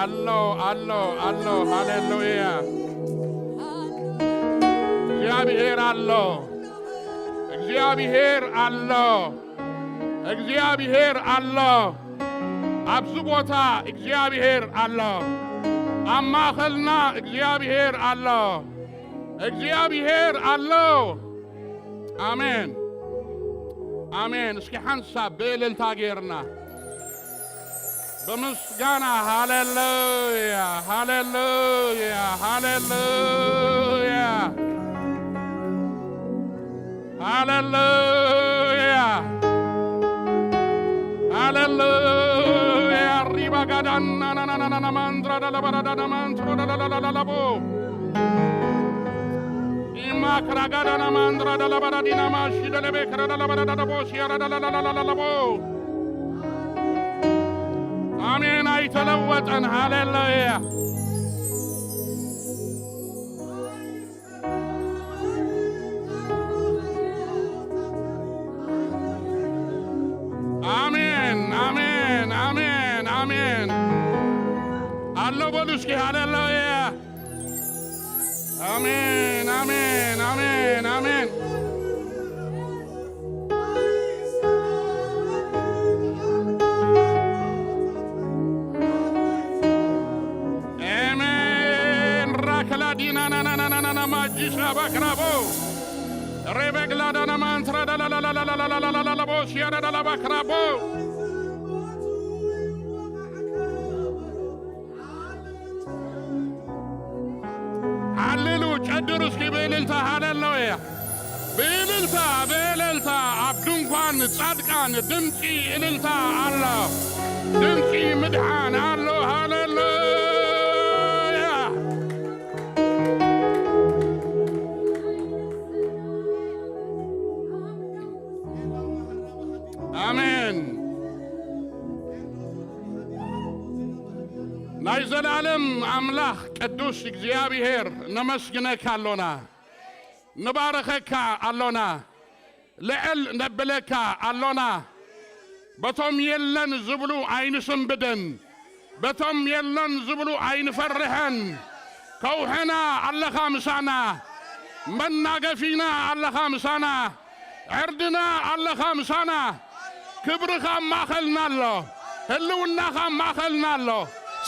ኣሎ፣ ኣሎ፣ ኣሎ። ሃሌሉያ። እግዚኣብሔር ኣሎ። እግዚኣብሔር ኣሎ። እግዚኣብሔር ኣሎ። ኣብዚ ቦታ እግዚኣብሔር ኣሎ። ኣብ ማእኸልና እግዚኣብሔር ኣሎ። እግዚኣብሔር ኣሎ። ኣሜን፣ ኣሜን። እስኪ ሓንሳብ ብእልልታ ጌርና ብምስጋና፣ ሃሌሉያ፣ ሃሌሉያ፣ ሃሌሉያ፣ ሃሌሉያ፣ ሃሌሉያ። ሪባ ጋዳና ናናናናና ማንትራ ዳላባራዳና ማንትሮ ዳላላላላቦ ኢማ ክራጋዳና ማንድራ ዳላባራዲና ማሺ ደለቤ ክራ ዳላባራዳዳቦ ሲያራ ዳላላላላላቦ። ኣሜን። ኣይተለወጠን። ሃሌሉያ። ኣሜን፣ ኣሜን፣ ኣሜን፣ ኣሜን። ኣሎ በሉ እስኪ ሃሌሉያ። ኣሜን፣ ኣሜን፣ ኣሜን፣ ኣሜን። ኣሜን። ራክላ ዲና ና ና ና ና ና ና ማጂሻ ባክራቦ ሬበግላ ዳና ማንትራ ዳላላላላላላላላላላላቦ ሲያዳ ዳላ ባክራቦ። ሃሌሉ ጨድሩ እስኪ ብእልልታ ሃሌሉያ። ብእልልታ፣ ብእልልታ ኣብ ድንኳን ጻድቃን ድምጺ እልልታ ኣሎ። ድምጺ ምድሓን ኣሎ። ሃሌሉያ። ኣሜን። ናይ ዘላለም ኣምላኽ ቅዱስ እግዚኣብሔር ነመስግነካ ኣሎና፣ ንባረኸካ ኣሎና፣ ልዕል ነብለካ ኣሎና። በቶም የለን ዝብሉ ኣይንስንብድን፣ በቶም የለን ዝብሉ ኣይንፈርሕን። ከውሕና ኣለኻ ምሳና፣ መናገፊና ኣለኻ ምሳና፣ ዕርድና ኣለኻ ምሳና። ክብርኻ ኣብ ማእኸልና ኣሎ፣ ህልውናኻ ኣብ ማእኸልና ኣሎ፣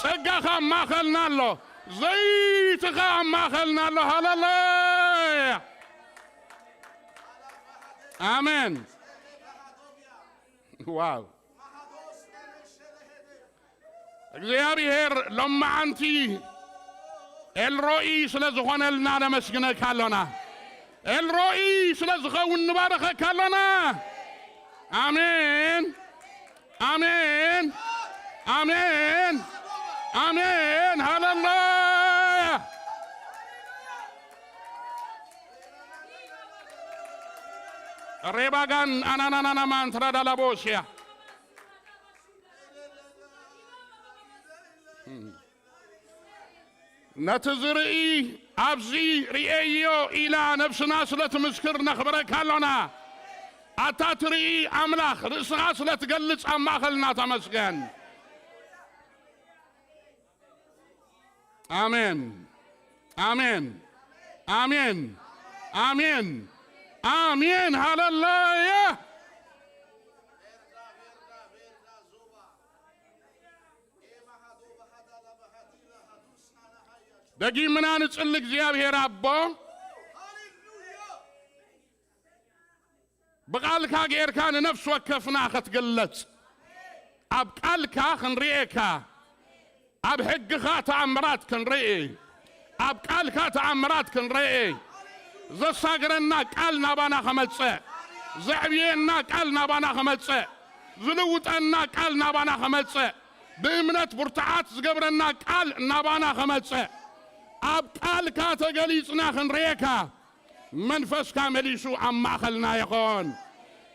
ጸጋኻ ኣብ ማእኸልና ኣሎ፣ ዘይትኻ ኣብ ማእኸልና ኣሎ። ሃሌሉያ። ኣሜን። ዋው። እግዚኣብሔር ሎማዓንቲ ኤልሮኢ ስለ ዝኾነልና ነመስግነካ ኣሎና። ኤልሮኢ ስለ ዝኸውን ንባረኸካ ኣሎና። ኣሜን፣ ኣሜን፣ ኣሜን፣ ኣሜን። ሃሌሉያ። ሬባጋን ኣናናናና ማንትራ ዳላቦሽያ። ነቲ ዝርኢ ኣብዚ ርእየዮ ኢላ ነብስና ስለ ትምስክር ነኽብረካ ኣሎና። ኣታ ትርኢ ኣምላኽ ርእስኻ ስለ ትገልጽ ኣብ ማእኸልና ተመስገን። ኣሜን፣ ኣሜን፣ ኣሜን፣ ኣሜን፣ ኣሜን። ሃሌሉያ። ደጊምና ንጽሊ። እግዚኣብሔር ኣቦ፣ ብቓልካ ጌርካ ንነፍሲ ወከፍና ኸትግለጽ፣ ኣብ ቃልካ ክንርእየካ፣ ኣብ ሕግኻ ተኣምራት ክንርኢ፣ ኣብ ቃልካ ተኣምራት ክንርኢ፣ ዘሳግረና ቃል ናባና ኸመጽእ፣ ዘዕብየና ቃል ናባና ኸመጽእ፣ ዝልውጠና ቃል ናባና ኸመጽእ፣ ብእምነት ብርቱዓት ዝገብረና ቃል ናባና ኸመጽእ፣ ኣብ ቃልካ ተገሊጽና ክንርእየካ፣ መንፈስካ መሊሱ ኣብ ማእኸልና ይኹን።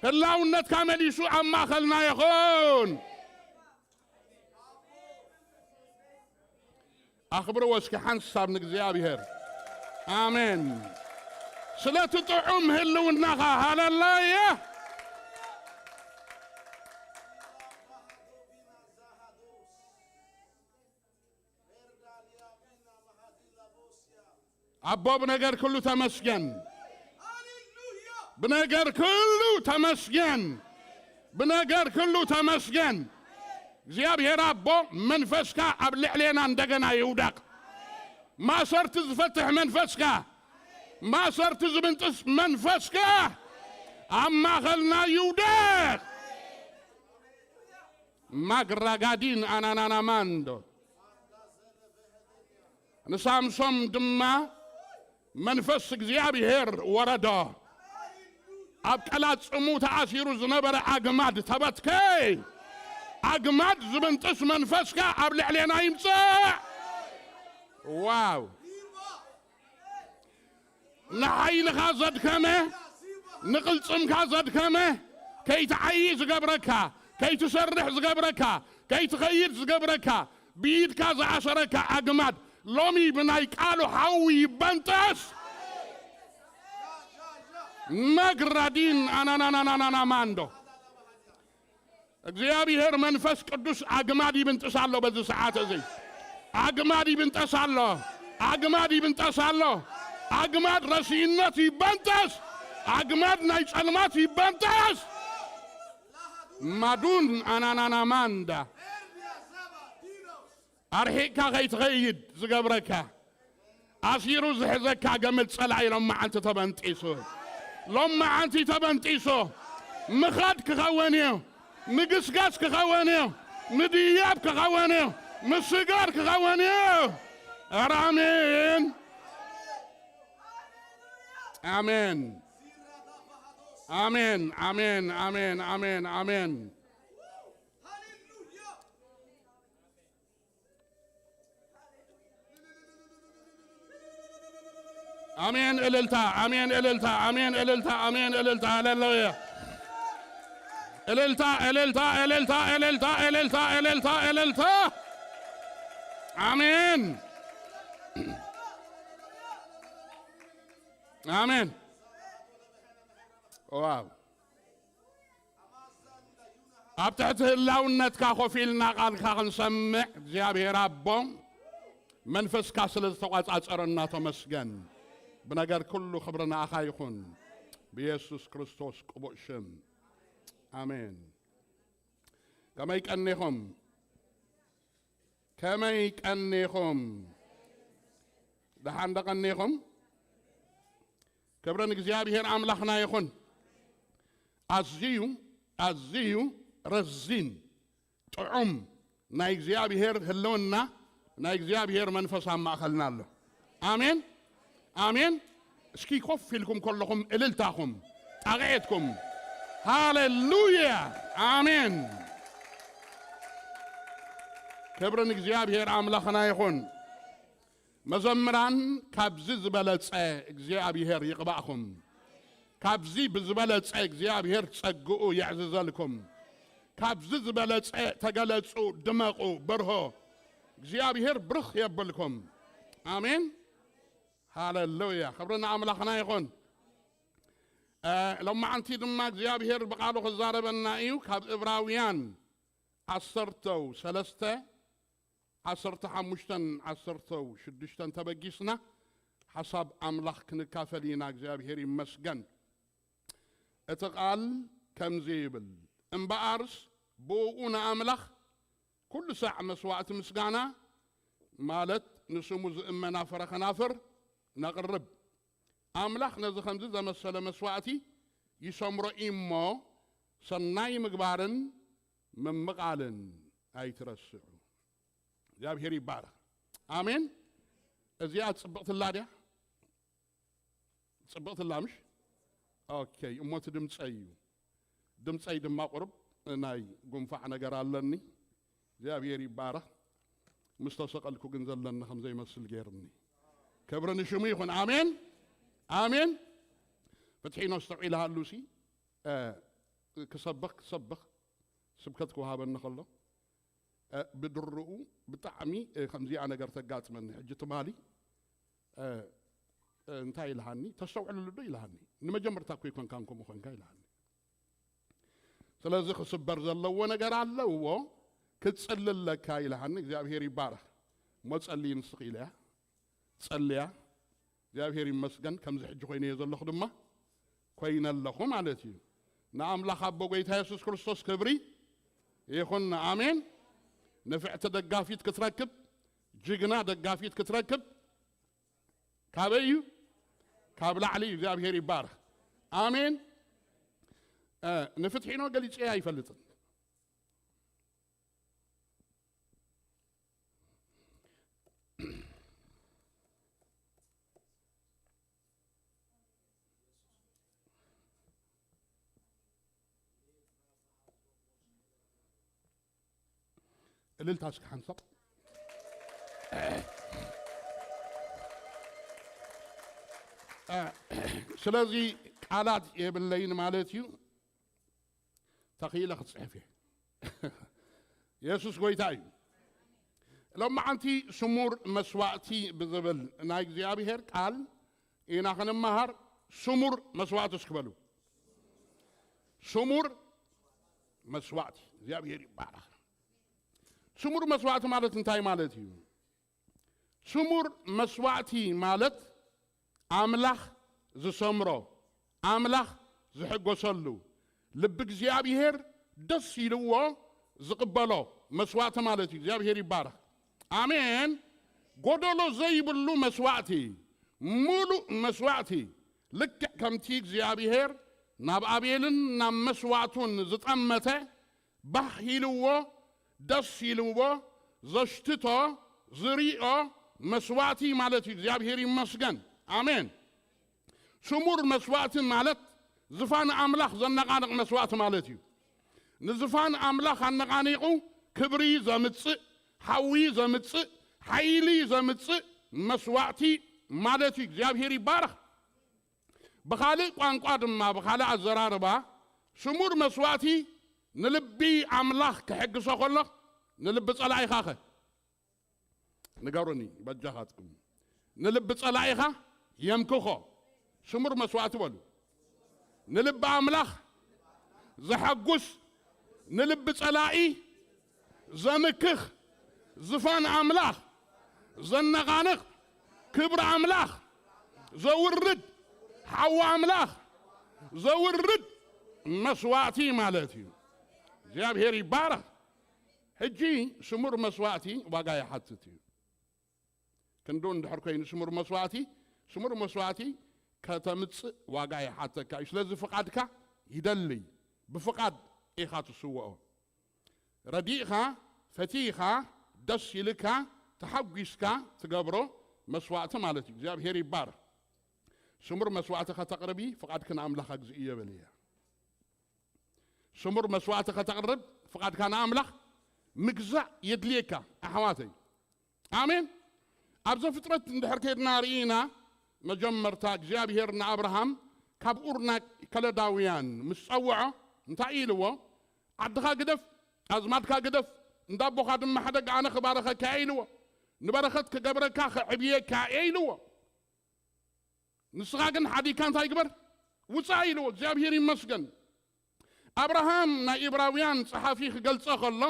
ህላውነትካ መሊሱ ኣብ ማእኸልና ይኹን። ኣኽብርዎ እስኪ ሓንሳብ ንእግዚኣብሔር። ኣሜን። ስለቲ ጥዑም ህልውናኻ፣ ሃሌሉያ። ኣቦ ብነገር ኩሉ ተመስገን። ብነገር ኩሉ ተመስገን። ብነገር ኩሉ ተመስገን። እግዚኣብሔር ኣቦ መንፈስካ ኣብ ልዕሌና እንደገና ይውደቕ። ማእሰርቲ ዝፈትሕ መንፈስካ፣ ማእሰርቲ ዝብንጥስ መንፈስካ ኣብ ማእኸልና ይውደቕ። ማግራጋዲን ኣናናናማንዶ ንሳምሶም ድማ መንፈስ እግዚኣብሔር ወረዶ። ኣብ ቀላጽሙ ተኣሲሩ ዝነበረ ኣግማድ ተበትከ። ኣግማድ ዝብንጥስ መንፈስካ ኣብ ልዕሌና ይምጽእ። ዋው! ንሓይልኻ ዘድከመ፣ ንቕልጽምካ ዘድከመ፣ ከይትዓዪ ዝገብረካ፣ ከይትሰርሕ ዝገብረካ፣ ከይትኸይድ ዝገብረካ፣ ብኢድካ ዝኣሰረካ ኣግማድ ሎሚ ብናይ ቃሉ ሓዊ ይበንጠስ። መግራዲን ኣናናናናናና ማንዶ እግዚኣብሔር መንፈስ ቅዱስ ኣግማድ ይብንጥስ ኣሎ። በዚ ሰዓት እዚ ኣግማድ ይብንጠስ ኣሎ። ኣግማድ ይብንጠስ ኣሎ። ኣግማድ ረሲእነት ይበንጠስ። ኣግማድ ናይ ጸልማት ይበንጠስ። ማዱን ኣናናና ማንዳ ኣርሒቕካ ከይትኸይድ ዝገብረካ፣ ኣሲሩ ዝሕዘካ ገመድ ጸላኢ ሎም መዓልቲ ተበንጢሱ። ሎም መዓልቲ ተበንጢሱ። ምኻድ ክኸውን እዩ። ምግስጋስ ክኸውን እዩ። ምድያብ ክኸውን እዩ። ምስጋር ክኸውን እዩ። ኧረ ኣሜን። ኣሜን። ኣሜን፣ ኣሜን፣ ኣሜን፣ ኣሜን፣ ኣሜን። ኣሜን እልልታ፣ ኣሜን እልልታ፣ ኣሜን እልልታ፣ ኣሜን እልልታ፣ ሃሌሉያ። እልልታ፣ እልልታ፣ እልልታ፣ እልልታ፣ እልልታ፣ እልልታ፣ እልልታ። ኣሜን። ኣሜን። ዋው። ኣብ ትሕቲ ህላውነትካ ኮፍ ኢልና ቃልካ ክንሰምዕ እግዚኣብሔር ኣቦ መንፈስካ ስለ ዝተቋጻጸረና ተመስገን። ብነገር ኩሉ ክብሪ ንኣኻ ይኹን። ብየሱስ ክርስቶስ ቅቡእ ሽም። ኣሜን። ከመይ ቀኒኹም? ከመይ ቀኒኹም? ደሓን ዶ ቀኒኹም? ክብሪ ንእግዚኣብሔር ኣምላኽና ይኹን። ኣዝዩ፣ ኣዝዩ ረዚን ጥዑም ናይ እግዚኣብሔር ህልውና፣ ናይ እግዚኣብሔር መንፈስ ኣብ ማእኸልና ኣሎ። ኣሜን፣ ኣሜን። እስኪ ኮፍ ኢልኩም ከለኹም እልልታኹም ጣቕዒትኩም። ሃሌሉያ፣ ኣሜን። ክብሪ ንእግዚኣብሔር ኣምላኽና ይኹን። መዘምራን፣ ካብዚ ዝበለጸ እግዚኣብሔር ይቕባእኹም። ካብዚ ብዝበለጸ እግዚኣብሔር ጸግኡ የዕዝዘልኩም። ካብዚ ዝበለጸ ተገለጹ፣ ድመቑ፣ በርሆ። እግዚኣብሔር ብርኽ የብልኩም። ኣሜን። ሃሌሉያ። ክብሪ ንኣምላኽና ይኹን። እ፣ ሎማዓንቲ ድማ እግዚኣብሔር ብቓሉ ክዛረበና እዩ። ካብ እብራውያን ዓሰርተው ሰለስተ፣ ዓሰርተ ሓሙሽተን ዓሰርተው ሽዱሽተን ተበጊስና ሓሳብ ኣምላኽ ክንካፈል ኢና። እግዚኣብሔር ይመስገን። እቲ ቃል ከምዚ ይብል፣ እምበኣርስ ብእኡ ንኣምላኽ ኩሉ ሳዕ መስዋእቲ ምስጋና፣ ማለት ንስሙ ዝእመና ፍረ ከናፍር ነቕርብ። ኣምላኽ ነዚ ከምዚ ዘመሰለ መስዋእቲ ይሰምሮ እዩ እሞ፣ ሰናይ ምግባርን ምምቓልን ኣይትረስዑ። እግዚኣብሔር ይባረኽ። ኣሜን። እዚኣ ጽብቕትላ ድያ? ጽብቕትላ ምሽ? ኦኬ፣ እሞ እቲ ድምፀይ እዩ። ድምፀይ ድማ ቁርብ ናይ ጉንፋዕ ነገር ኣለኒ። እግዚኣብሔር ይባረኽ። ምስ ተሰቐልኩ ግን ዘለኒ ከም ዘይመስል ገይርኒ። ክብሪ ንሽሙ ይኹን። ኣሜን፣ ኣሜን። ፍትሒኖ፣ ኣስተውዒልሃሉ ሲ፣ እ፣ ክሰብኽ፣ ክሰብኽ፣ ስብከት ክወሃበኒ ከሎ፣ እ፣ ብድርኡ ብጣዕሚ፣ እ፣ ከምዚኣ ነገር ተጋጥመኒ። ሕጂ ትማሊ፣ እ፣ እ፣ እንታይ ኢልሃኒ? "ተስተውዕልሉ ዶ?" ኢልሃኒ። "ንመጀመርታ እኮ ኣይኮንካን ከምኡ ኮንካ" ኢልሃኒ። ስለዚ ክስበር ዘለዎ ነገር ኣለዎ፣ ክትጽሊ ኣለካ ኢልሃኒ። እግዚኣብሔር ይባረኽ። እሞ ጸልዪ ንስኺ ኢለያ። ጸልያ። እግዚኣብሔር ይመስገን፣ ከምዚ ሕጂ ኮይነ እየ ዘለኹ ድማ ኮይነ ኣለኹ ማለት እዩ። ንኣምላኽ ኣቦ ጎይታ የሱስ ክርስቶስ ክብሪ ይኹን። ኣሜን። ንፍዕቲ ደጋፊት ክትረክብ፣ ጅግና ደጋፊት ክትረክብ ካበይ እዩ? ካብ ላዕሊ እዩ። እግዚኣብሔር ይባረኽ። ኣሜን። ንፍትሒኖ ገሊፀ ኣይፈልጥን። እልልታ እስኪ ሓንሳብ። ስለዚ ቃላት የብለይን ማለት እዩ። ተኽኢለ ክፅሕፍ እየ። የሱስ ጎይታ እዩ። ሎም መዓንቲ ስሙር መስዋእቲ ብዝብል ናይ እግዚኣብሔር ቃል ኢና ክንመሃር። ስሙር መስዋእቲ እስክበሉ። ስሙር መስዋእቲ እግዚኣብሔር ይባረኽ። ስሙር መስዋእቲ ማለት እንታይ ማለት እዩ? ስሙር መስዋእቲ ማለት ኣምላኽ ዝሰምሮ፣ ኣምላኽ ዝሕጎሰሉ፣ ልቢ እግዚኣብሔር ደስ ኢልዎ ዝቕበሎ መስዋእቲ ማለት እዩ። እግዚኣብሔር ይባረኽ። ኣሜን። ጎደሎ ዘይብሉ መስዋእቲ፣ ሙሉእ መስዋእቲ፣ ልክዕ ከምቲ እግዚኣብሔር ናብ ኣቤልን ናብ መስዋእቱን ዝጠመተ፣ ባህ ኢልዎ፣ ደስ ኢልዎ ዘሽትቶ፣ ዝሪኦ መስዋእቲ ማለት እዩ። እግዚኣብሔር ይመስገን። ኣሜን። ስሙር መስዋእቲ ማለት ዝፋን ኣምላኽ ዘነቓንቕ መስዋእቲ ማለት እዩ። ንዝፋን ኣምላኽ ኣነቓኒቑ ክብሪ ዘምጽእ፣ ሓዊ ዘምጽእ፣ ሓይሊ ዘምጽእ መስዋእቲ ማለት እዩ። እግዚኣብሔር ይባረኽ። ብኻልእ ቋንቋ ድማ፣ ብኻልእ ኣዘራርባ፣ ስሙር መስዋእቲ ንልቢ ኣምላኽ ክሕግሶ ከሎ፣ ንልቢ ጸላኢኻኸ? ንገሩኒ በጃኻትኩም። ንልቢ ጸላኢኻ የምክኾ። ስሙር መስዋእቲ በሉ። ንልቢ ኣምላኽ ዘሐጉስ፣ ንልቢ ጸላኢ ዘምክኽ፣ ዝፋን ኣምላኽ ዘነቓንቕ፣ ክብሪ ኣምላኽ ዘውርድ፣ ሓዊ ኣምላኽ ዘውርድ መስዋእቲ ማለት እዩ። እግዚኣብሔር ይባረኽ። ሕጂ ስሙር መስዋእቲ ዋጋ ይሓትት እዩ። ክንዱ እንድሕር ኮይኑ ስሙር መስዋእቲ፣ ስሙር መስዋእቲ ከተምጽእ ዋጋ ይሓተካ እዩ። ስለዚ ፍቓድካ ይደሊ። ብፍቓድ ኢኻ ትስውኦ። ረዲእኻ፣ ፈቲኻ፣ ደስ ኢልካ፣ ተሓጒስካ ትገብሮ መስዋእቲ ማለት እዩ። እግዚኣብሔር ይባረኽ። ስሙር መስዋእቲ ከተቕርቢ ፍቓድኪ ንኣምላኽ ኣግዝእዮ በልያ። ስሙር መስዋእቲ ከተቕርብ ፍቓድካ ንኣምላኽ ምግዛእ የድልየካ ኣሕዋተይ። ኣሜን። ኣብ ዘፍጥረት እንድሕር ከድና ርኢና፣ መጀመርታ እግዚኣብሔር ንኣብርሃም ካብ ኡር ናይ ከለዳውያን ምስ ጸውዖ እንታይ ኢልዎ? ዓድኻ ግደፍ፣ ኣዝማድካ ግደፍ፣ እንዳ ኣቦኻ ድማ ሕደግ፣ ኣነ ክባረኸካ እየ ኢልዎ። ንበረኸት ክገብረካ፣ ክዕብየካ እየ ኢልዎ። ንስኻ ግን ሓዲግካ እንታይ ግበር? ውጻእ ኢልዎ። እግዚኣብሔር ይመስገን። ኣብርሃም ናይ ኢብራውያን ጸሓፊ ክገልጸ ከሎ፣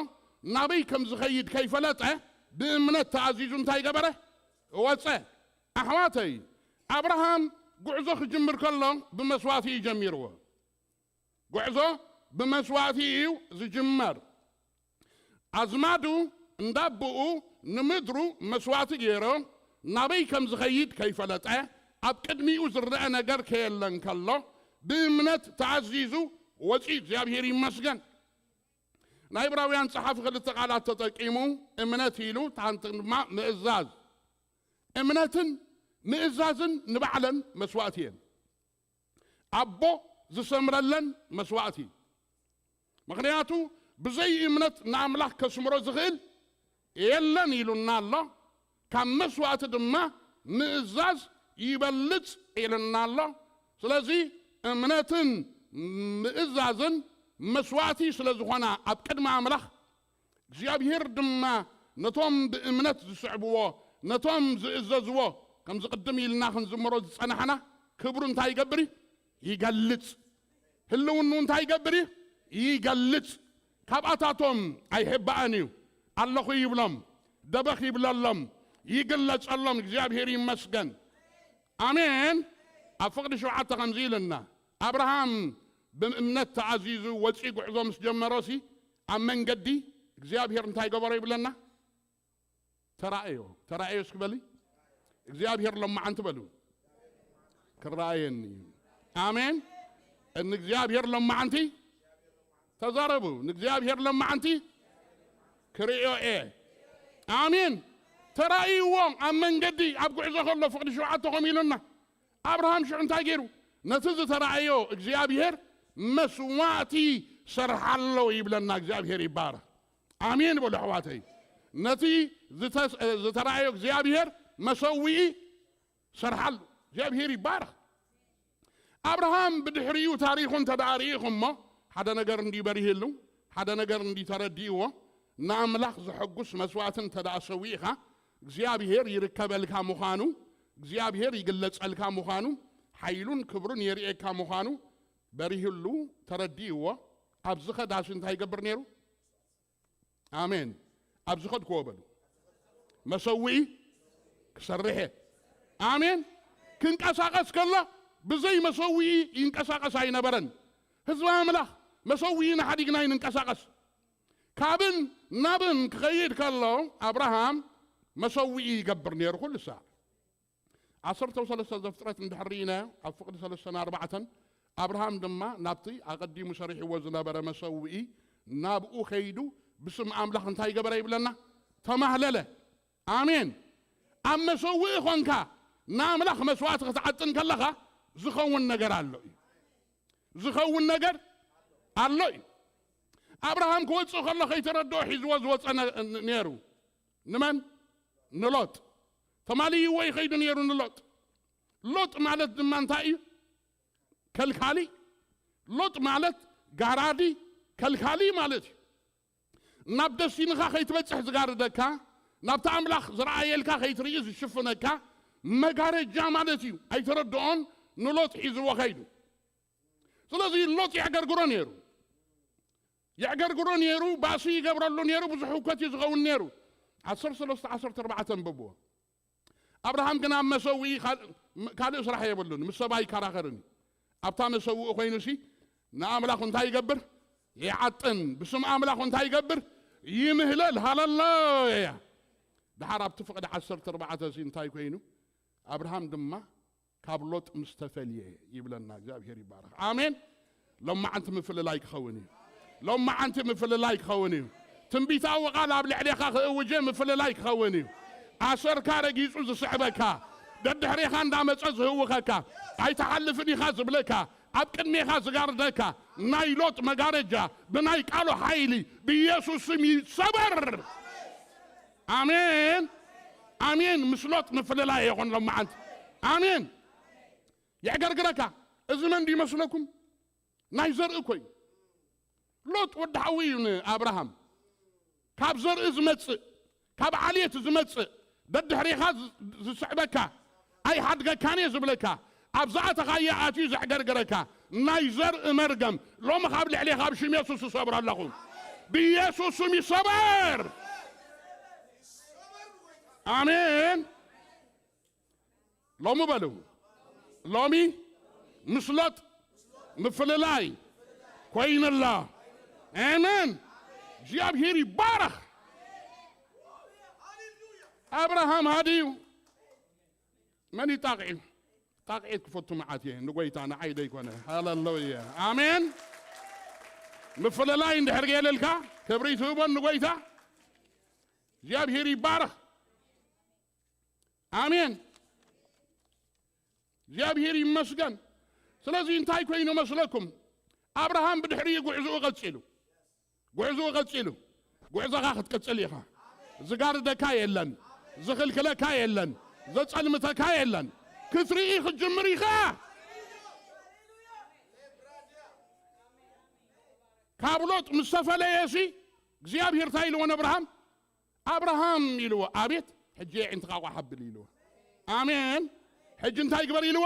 ናበይ ከም ዝኸይድ ከይፈለጠ ብእምነት ተኣዚዙ እንታይ ገበረ? ወጸ። ኣሕዋተይ፣ ኣብርሃም ጉዕዞ ክጅምር ከሎ ብመስዋእቲ እዩ ጀሚርዎ። ጉዕዞ ብመስዋእቲ እዩ ዝጅመር። ኣዝማዱ እንዳቦኡ ንምድሩ መስዋእቲ ገይሩ ናበይ ከም ዝኸይድ ከይፈለጠ ኣብ ቅድሚኡ ዝረአ ነገር ከየለ እንከሎ ብእምነት ተኣዚዙ ወፂኡ። እግዚኣብሔር ይመስገን። ናይ ዕብራውያን ጸሓፊ ክልተ ቃላት ተጠቂሙ፣ እምነት ኢሉ፣ ታንትን ድማ ምእዛዝ። እምነትን ምእዛዝን ንባዕለን መስዋእቲ እየን። ኣቦ ዝሰምረለን መስዋእቲ። ምኽንያቱ ብዘይ እምነት ንኣምላኽ ከስምሮ ዝኽእል የለን ኢሉና ኣሎ። ካብ መስዋእቲ ድማ ምእዛዝ ይበልጽ ኢልና ኣሎ። ስለዚ እምነትን ምእዛዝን መስዋእቲ ስለ ዝኾና ኣብ ቅድሚ ኣምላኽ እግዚኣብሔር ድማ ነቶም ብእምነት ዝስዕብዎ፣ ነቶም ዝእዘዝዎ፣ ከምዚ ቅድም ኢልና ክንዝምሮ ዝጸናሕና፣ ክብሩ እንታይ ይገብር እዩ? ይገልጽ። ህልውኑ እንታይ ይገብር እዩ? ይገልጽ። ካብኣታቶም ኣይሕባእን እዩ። ኣለኹ ይብሎም፣ ደበኽ ይብለሎም፣ ይግለጸሎም። እግዚኣብሔር ይመስገን። ኣሜን። ኣብ ፍቕዲ ሸውዓተ ከምዚ ኢልና፣ ኣብርሃም ብእምነት ተኣዚዙ ወፂኡ ጉዕዞ ምስ ጀመሮሲ፣ ኣብ መንገዲ እግዚኣብሔር እንታይ ገበሮ ይብለና? ተራእዮ። ተራእዮ እስኪ በሊ። እግዚኣብሔር ሎማዓንቲ በሉ። ክረኣየኒ እዩ። ኣሜን። ንእግዚኣብሔር ሎማዓንቲ ተዛረቡ። ንእግዚኣብሔር ሎማዓንቲ ክርእዮ እየ። ኣሜን። ተራእይዎ ኣብ መንገዲ ኣብ ጉዕዞ ከሎ ፍቕዲ ሸውዓተ ከምኡ ኢሉና። ኣብርሃም ሽዑ እንታይ ገይሩ? ነቲ ዝተራእዮ እግዚኣብሔር መስዋእቲ ሰርሓሎ ይብለና። እግዚኣብሔር ይባረኽ። ኣሜን በሉ ኣሕዋተይ። ነቲ ዝተስ-፣ ዝተራእዮ እግዚኣብሔር መሰውኢ ሰርሓሉ። እግዚኣብሔር ይባረኽ። ኣብርሃም ብድሕሪኡ ታሪኹ እንተ ደኣ ርኢኹሞ፣ ሓደ ነገር እንዲ በሪህሉ፣ ሓደ ነገር እንዲ ተረዲእዎ፣ ንኣምላኽ ዘሐጉስ መስዋእቲ እንተ ደኣ ሰዊእኻ፣ እግዚኣብሔር ይርከበልካ ምዃኑ፣ እግዚኣብሔር ይግለጸልካ ምዃኑ፣ ሓይሉን ክብሩን የርእየካ ምዃኑ በሪህሉ፣ ተረዲእዎ፣ ኣብ ዝኸዳሲ እንታይ ይገብር ነይሩ? ኣሜን። ኣብ ዝኸድክዎ በሉ። መሰውኢ ክሰርሕ እየ። ኣሜን። ክንቀሳቐስ ከሎ ብዘይ መሰውኢ ይንቀሳቐስ ኣይነበረን። ህዝቢ ኣምላኽ፣ መሰውኢና ሓዲግና ኣይንንቀሳቐስ። ካብን ናብን ክኸይድ ከሎ ኣብርሃም መሰውኢ ይገብር ነይሩ ኩሉ ሳዕ። ዓሰርተ ሰለስተ ዘፍጥረት እንድሕር ርኢናዮ፣ ኣብ ፍቕዲ ሰለስተን ኣርባዕተን፣ ኣብርሃም ድማ ናብቲ ኣቐዲሙ ሰሪሕዎ ዝነበረ መሰውኢ ናብኡ ከይዱ ብስም ኣምላኽ እንታይ ገበረ ይብለና? ተማህለለ። ኣሜን። ኣብ መሰውኢ ኾንካ ንኣምላኽ መስዋእቲ ክትዓጥን ከለኻ ዝኸውን ነገር ኣሎ እዩ። ዝኸውን ነገር ኣሎ እዩ። ኣብርሃም ክወፅእ ከሎ ከይተረድኦ ሒዝዎ ዝወፀ ነ-፣ ነይሩ። ንመን? ንሎጥ። ተማልይዎ ይኸይዱ ነይሩ ንሎጥ። ሎጥ ማለት ድማ እንታይ እዩ? ከልካሊ። ሎጥ ማለት ጋራዲ፣ ከልካሊ ማለት እዩ። ናብ ደስቲንኻ ከይትበጽሕ ዝጋርደካ፣ ናብቲ ኣምላኽ ዝረኣየልካ ከይትርኢ ዝሽፍነካ መጋረጃ ማለት እዩ። ኣይተረድኦን፣ ንሎጥ ሒዝዎ ከይዱ። ስለዚ ሎጥ የዕገርግሮ ነይሩ። የዕገርግሮ ነይሩ፣ ባእሲ ይገብረሉ ነይሩ፣ ብዙሕ ህውከት እዩ ዝኸውን ነይሩ። ዓሰርተ ሰለስተ ዓሰርተ ኣርባዕተ ኣንብብዎ። ኣብርሃም ግን ኣብ መሰውኢ ካል-፣ ካልእ ስራሕ የብሉን፣ ምስ ሰብ ኣይከራኸርን እዩ። ኣብታ መሰውኢ ኮይኑሲ ንኣምላኹ እንታይ ይገብር? ይዓጥን። ብስም ኣምላኹ እንታይ ይገብር? ይምህለል። ሃለሉያ። ደሓር ኣብቲ ፍቕዲ ዓሰርተ ኣርባዕተ ሲ እንታይ ኮይኑ? ኣብርሃም ድማ ካብ ሎጥ ምስ ተፈልየ ይብለና። እግዚኣብሔር ይባረኽ። ኣሜን። ሎማዓንቲ ምፍልላይ ክኸውን እዩ። ሎማዓንቲ ምፍልላይ ክኸውን እዩ። ትንቢታዊ ቃል ኣብ ልዕሌኻ ክእውጀ ምፍልላይ ክኸውን እዩ። ኣሰርካ ረጊጹ ዝስዕበካ፣ ደድሕሬኻ እንዳመጸ ዝህውኸካ፣ ኣይትሓልፍን ኢኻ ዝብለካ፣ ኣብ ቅድሜኻ ዝጋርደካ ናይ ሎጥ መጋረጃ ብናይ ቃሉ ሓይሊ ብኢየሱስ ስም ይሰበር። ኣሜን። ኣሜን። ምስ ሎጥ ምፍልላይ ይኹን ሎማዓንቲ። ኣሜን። የዕገርግረካ። እዚ መን ድዩ ይመስለኩም? ናይ ዘርኢ እኮ እዩ። ሎጥ ወዲ ሓዊ እዩ ንኣብርሃም። ካብ ዘርኢ ዝመጽእ፣ ካብ ዓሌት ዝመጽእ፣ ደድሕሬኻ ዝ-፣ ዝስዕበካ፣ ኣይሓድገካን እየ ዝብለካ፣ ኣብ ዝኣተኻዮ ኣትዩ ዘዕገርግረካ ናይ ዘርኢ መርገም ሎሚ ካብ ልዕሌኻ ብሽም የሱስ እሰብሮ ኣለኹ። ብኢየሱስ ስም ይሰበር። ኣሜን። ሎሚ በሉ፣ ሎሚ ምስ ሎጥ ምፍልላይ ኮይኑላ። ኣሜን። እግዚኣብሔር ይባረኽ። ኣብርሃም ሃድዩ መን እዩ ጣቕዒ? ጣቕዒት ክፈቱ መዓት እየ ንጎይታ፣ ንዓይ ደይኮነ። ሃሌሉያ። ኣሜን። ምፍልላይ እንድሕር ገይርልካ ክብሪ ትህቦን ንጎይታ። እግዚኣብሔር ይባረኽ። ኣሜን። እግዚኣብሔር ይመስገን። ስለዚ እንታይ ኮይኑ መስለኩም? ኣብርሃም ብድሕሪኡ ጉዕዝኡ ቀጺሉ፣ ጉዕዝኡ ቀጺሉ። ጉዕዞኻ ክትቅጽል ኢኻ። ዝጋርደካ የለን፣ ዝኽልክለካ የለን፣ ዘጸልምተካ የለን። ክትርኢ ክትጅምር ኢኻ። ካብ ሎጥ ምስ ተፈለየሲ እግዚኣብሔር እንታይ ኢልዎ ንኣብርሃም? ኣብርሃም ኢልዎ። ኣቤት፣ ሕጂ የዒንትኻ ቋሕ ኣብል ኢልዎ። ኣሜን። ሕጂ እንታይ ግበር ኢልዎ?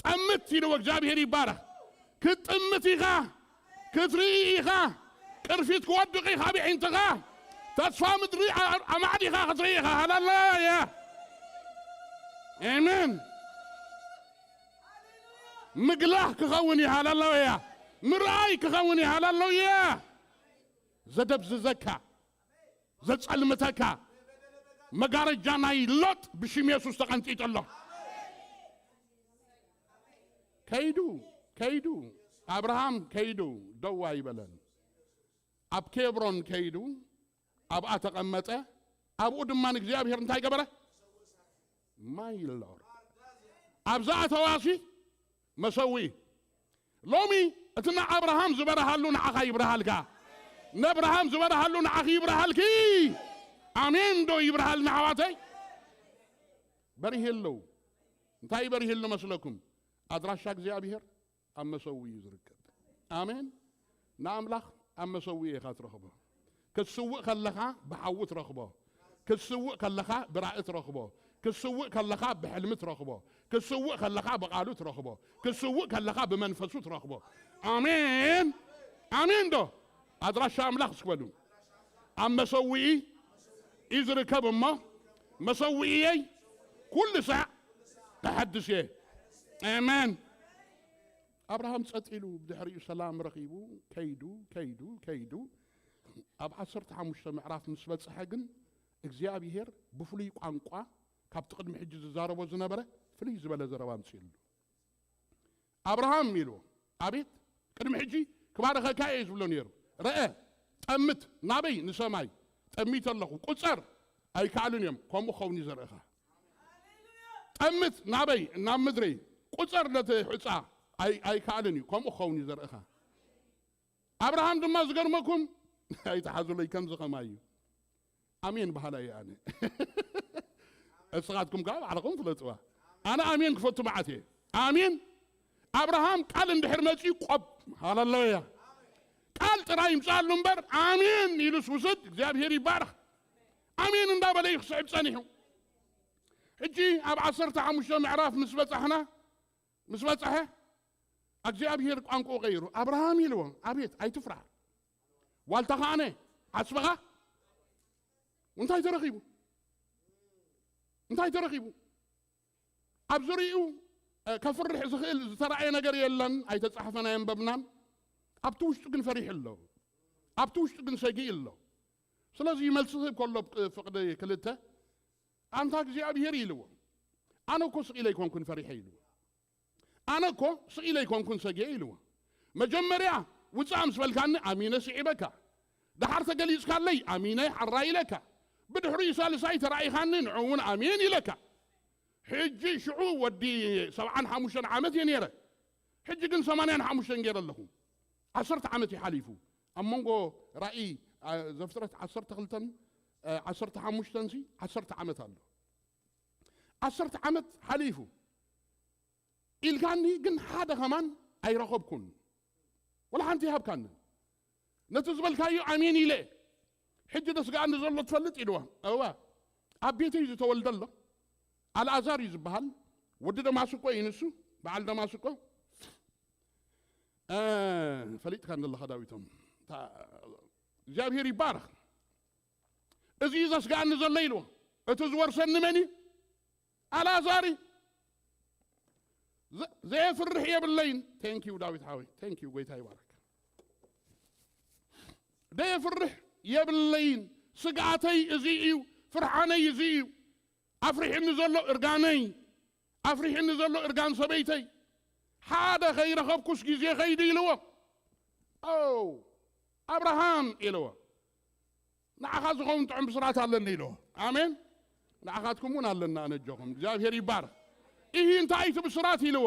ጠምት ኢልዎ። እግዚኣብሔር ይባረኽ። ክትጥምት ኢኻ፣ ክትርኢ ኢኻ፣ ቅርፊት ክወድቕ ኢኻ ብዒንትኻ። ተስፋ ምድሪ ኣ-፣ ኣማዕዲኻ ክትርኢ ኢኻ። ሃሌሉያ። ኣሜን። ምግላህ ክኸውን ይሃለለውያ። ምርኣይ ክኸውን ይሃለለውያ። ዘደብዝዘካ፣ ዘጸልምተካ መጋረጃ ናይ ሎጥ ብሽም የሱስ ተቐንጢጡ ኣሎ። ከይዱ፣ ከይዱ፣ ኣብርሃም ከይዱ፣ ደው ኣይበለን። ኣብ ኬብሮን ከይዱ ኣብኣ ተቐመጠ። ኣብኡ ድማ ንእግዚኣብሔር እንታይ ገበረ? ማይ ሎር ኣብዛ ኣተዋሲ መሰዊ። ሎሚ እቲ ንኣብርሃም ዝበረሃሉ ንዓኻ ይብረሃልካ። ነብርሃም ዝበረሃሉ ንዓኺ ይብረሃልኪ። ኣሜን ዶ ይብረሃልና ኣሕዋተይ? በሪህ ኣለዉ። እንታይ በሪህ ኣሎ መስለኩም? ኣድራሻ እግዚኣብሔር ኣብ መሰዊ እዩ ዝርከብ። ኣሜን። ንኣምላኽ ኣብ መሰዊ ኢኻ ትረኽቦ። ክትስውእ ከለኻ ብሓዊ ትረኽቦ። ክትስውእ ከለኻ ብራእይ ትረኽቦ። ክትስውእ ከለኻ ብሕልሚ ትረኽቦ። ክትስውእ ከለኻ ብቓሉ ትረኽቦ። ክትስውእ ከለኻ ብመንፈሱ ትረኽቦ። ኣሜን። ኣሜን ዶ? ኣድራሻ ኣምላኽ እስኪ በሉ። ኣብ መሰዊኢ እዩ ዝርከብ እሞ፣ መሰዊእየይ ኩሉ ሳዕ ክሐድስ እየ። ኣሜን። ኣብርሃም ጸጥ ኢሉ ብድሕሪኡ ሰላም ረኺቡ ከይዱ፣ ከይዱ፣ ከይዱ። ኣብ ዓሰርተ ሓሙሽተ ምዕራፍ ምስ በጽሐ ግን እግዚኣብሄር ብፍሉይ ቋንቋ ካብቲ ቅድሚ ሕጂ ዝዛረቦ ዝነበረ ፍልይ ዝበለ ዘረባ ኣምጺኡሉ። ኣብርሃም ኢልዎ፣ ኣቤት፣ ቅድሚ ሕጂ ክባርኸካ እየ ዝብሎ ነይሩ። ረአ፣ ጠምት፣ ናበይ? ንሰማይ። ጠሚት ኣለኹ። ቁጸር፣ ኣይከኣልን እዮም። ከምኡ ክኸውን እዩ ዘርእኻ። ጠምት፣ ናበይ? ናብ ምድረይ። ቁጸር ነቲ ሑጻ፣ ኣይ-፣ ኣይከኣልን እዩ። ከምኡ ክኸውን እዩ ዘርእኻ። ኣብርሃም ድማ ዝገርመኩም፣ ኣይትሓዙለይ፣ ከምዚ ኸማይ እዩ። ኣሜን በሃላይ እየ ኣነ። እስኻትኩም ከኣ ባዕልኹም ፍለጥዋ። ኣነ ኣሜን ክፈቱ መዓት እየ። ኣሜን። ኣብርሃም ቃል እንድሕር መጺኡ ቆብ፣ ሃለሉያ። ቃል ጥራይ ይምጻሉ እምበር፣ ኣሜን ኢሉስ ውስድ፣ እግዚኣብሔር ይባረኽ። ኣሜን እንዳበለ እዩ ክስዕብ ጸኒሑ። ሕጂ ኣብ ዓሰርተ ሓሙሽተ ምዕራፍ ምስ በጻሕና፣ ምስ በጻሐ፣ እግዚኣብሔር ቋንቋኡ ቀይሩ፣ ኣብርሃም ኢልዎ፣ ኣቤት፣ ኣይትፍራሕ። ዋልታኻ ኣነ፣ ዓስብኻ እንታይ ተረኺቡ? እንታይ ተረኺቡ? ኣብ ዙርያኡ፣ እ፣ ከፍርሕ ዝኽእል ዝተራእየ ነገር የለን፣ ኣይተጻሕፈን ኣየንበብናን። ኣብቲ ውሽጡ ግን ፈሪሑ ኣሎ። ኣብቲ ውሽጡ ግን ሰጊኡ ኣሎ። ስለዚ መልሲ ክህብ ከሎ ብ-፣ ፍቕዲ ክልተ፣ ኣንታ እግዚኣብሔር ኢልዎ። ኣነ እኮ ስቕ ኢለ ኣይኮንኩን ፈሪሐ ኢልዎ። ኣነ እኮ ስቕ ኢለ ኣይኮንኩን ሰጊኤ ኢልዎ። መጀመርያ ውጻእ ምስ በልካኒ ኣሚነ ስዒበካ። ደሓር ተገሊጽካለይ ኣሚነ ሓራይ ኢለካ። ብድሕሪኡ ሳልሳይ ተራኢኻኒ ንዑ እውን ኣሜን ኢለካ። ሕጂ ሽዑ ወዲ ሰብዓን ሓሙሽተን ዓመት እየ ነይረ። ሕጂ ግን ሰማንያን ሓሙሽተን ገይረ ኣለኹ። ዓሰርተ ዓመት እዩ ሓሊፉ። ኣብ መንጎ ራእይ፣ ኣ፣ ዘፍጥረት ዓሰርተ ክልተን፣ እ፣ ዓሰርተ ሓሙሽተን ሲ ዓሰርተ ዓመት ኣሎ። ዓሰርተ ዓመት ሓሊፉ። ኢልካኒ ግን ሓደ ከማን ኣይረኸብኩን። ወላ ሓንቲ ይሃብካኒ። ነቲ ዝበልካዮ ኣሜን ኢለ። ሕጂ ደስግኣኒ ዘሎ ትፈልጥ ኢልዋ። እዋ። ኣብ ቤተይ ዝተወልደ ኣሎ። ኣልኣዛር እዩ ዝበሃል። ወዲ ደማስቆ እዩ ንሱ። በዓል ደማስቆ። እ፣ ፈሊጥካ እንደለኻ ዳዊቶም። እታ-፣ እግዚኣብሔር ይባረኽ። እዚ እዩ ዘስግኣኒ ዘሎ ኢልዎ። እቲ ዝወርሰኒ መን እዩ? ኣልኣዛር እዩ። ዘ-፣ ዘየፍርሕ የብለይን። Thank you ዳዊት ሓወይ። Thank you፣ ጎይታ ይባረክ። ዘየፍርሕ የብለይን። ስግኣተይ እዚ እዩ። ፍርሓነይ እዚ እዩ። ኣፍሪሕኒ ዘሎ እርጋነይ፣ ኣፍሪሕኒ ዘሎ እርጋን ሰበይተይ። ሓደ ከይረኸብኩስ ግዜ ከይዱ ኢልዎ። ኦ፣ ኣብርሃም ኢልዎ። ንዓኻ ዝኸውን ጥዑም ብስራት ኣለኒ ኢልዎ። ኣሜን። ንዓኻትኩም እውን ኣለና ኣነጆኹም። እግዚኣብሔር ይባረክ። ይህ እንታይ እቲ ብስራት ኢልዎ።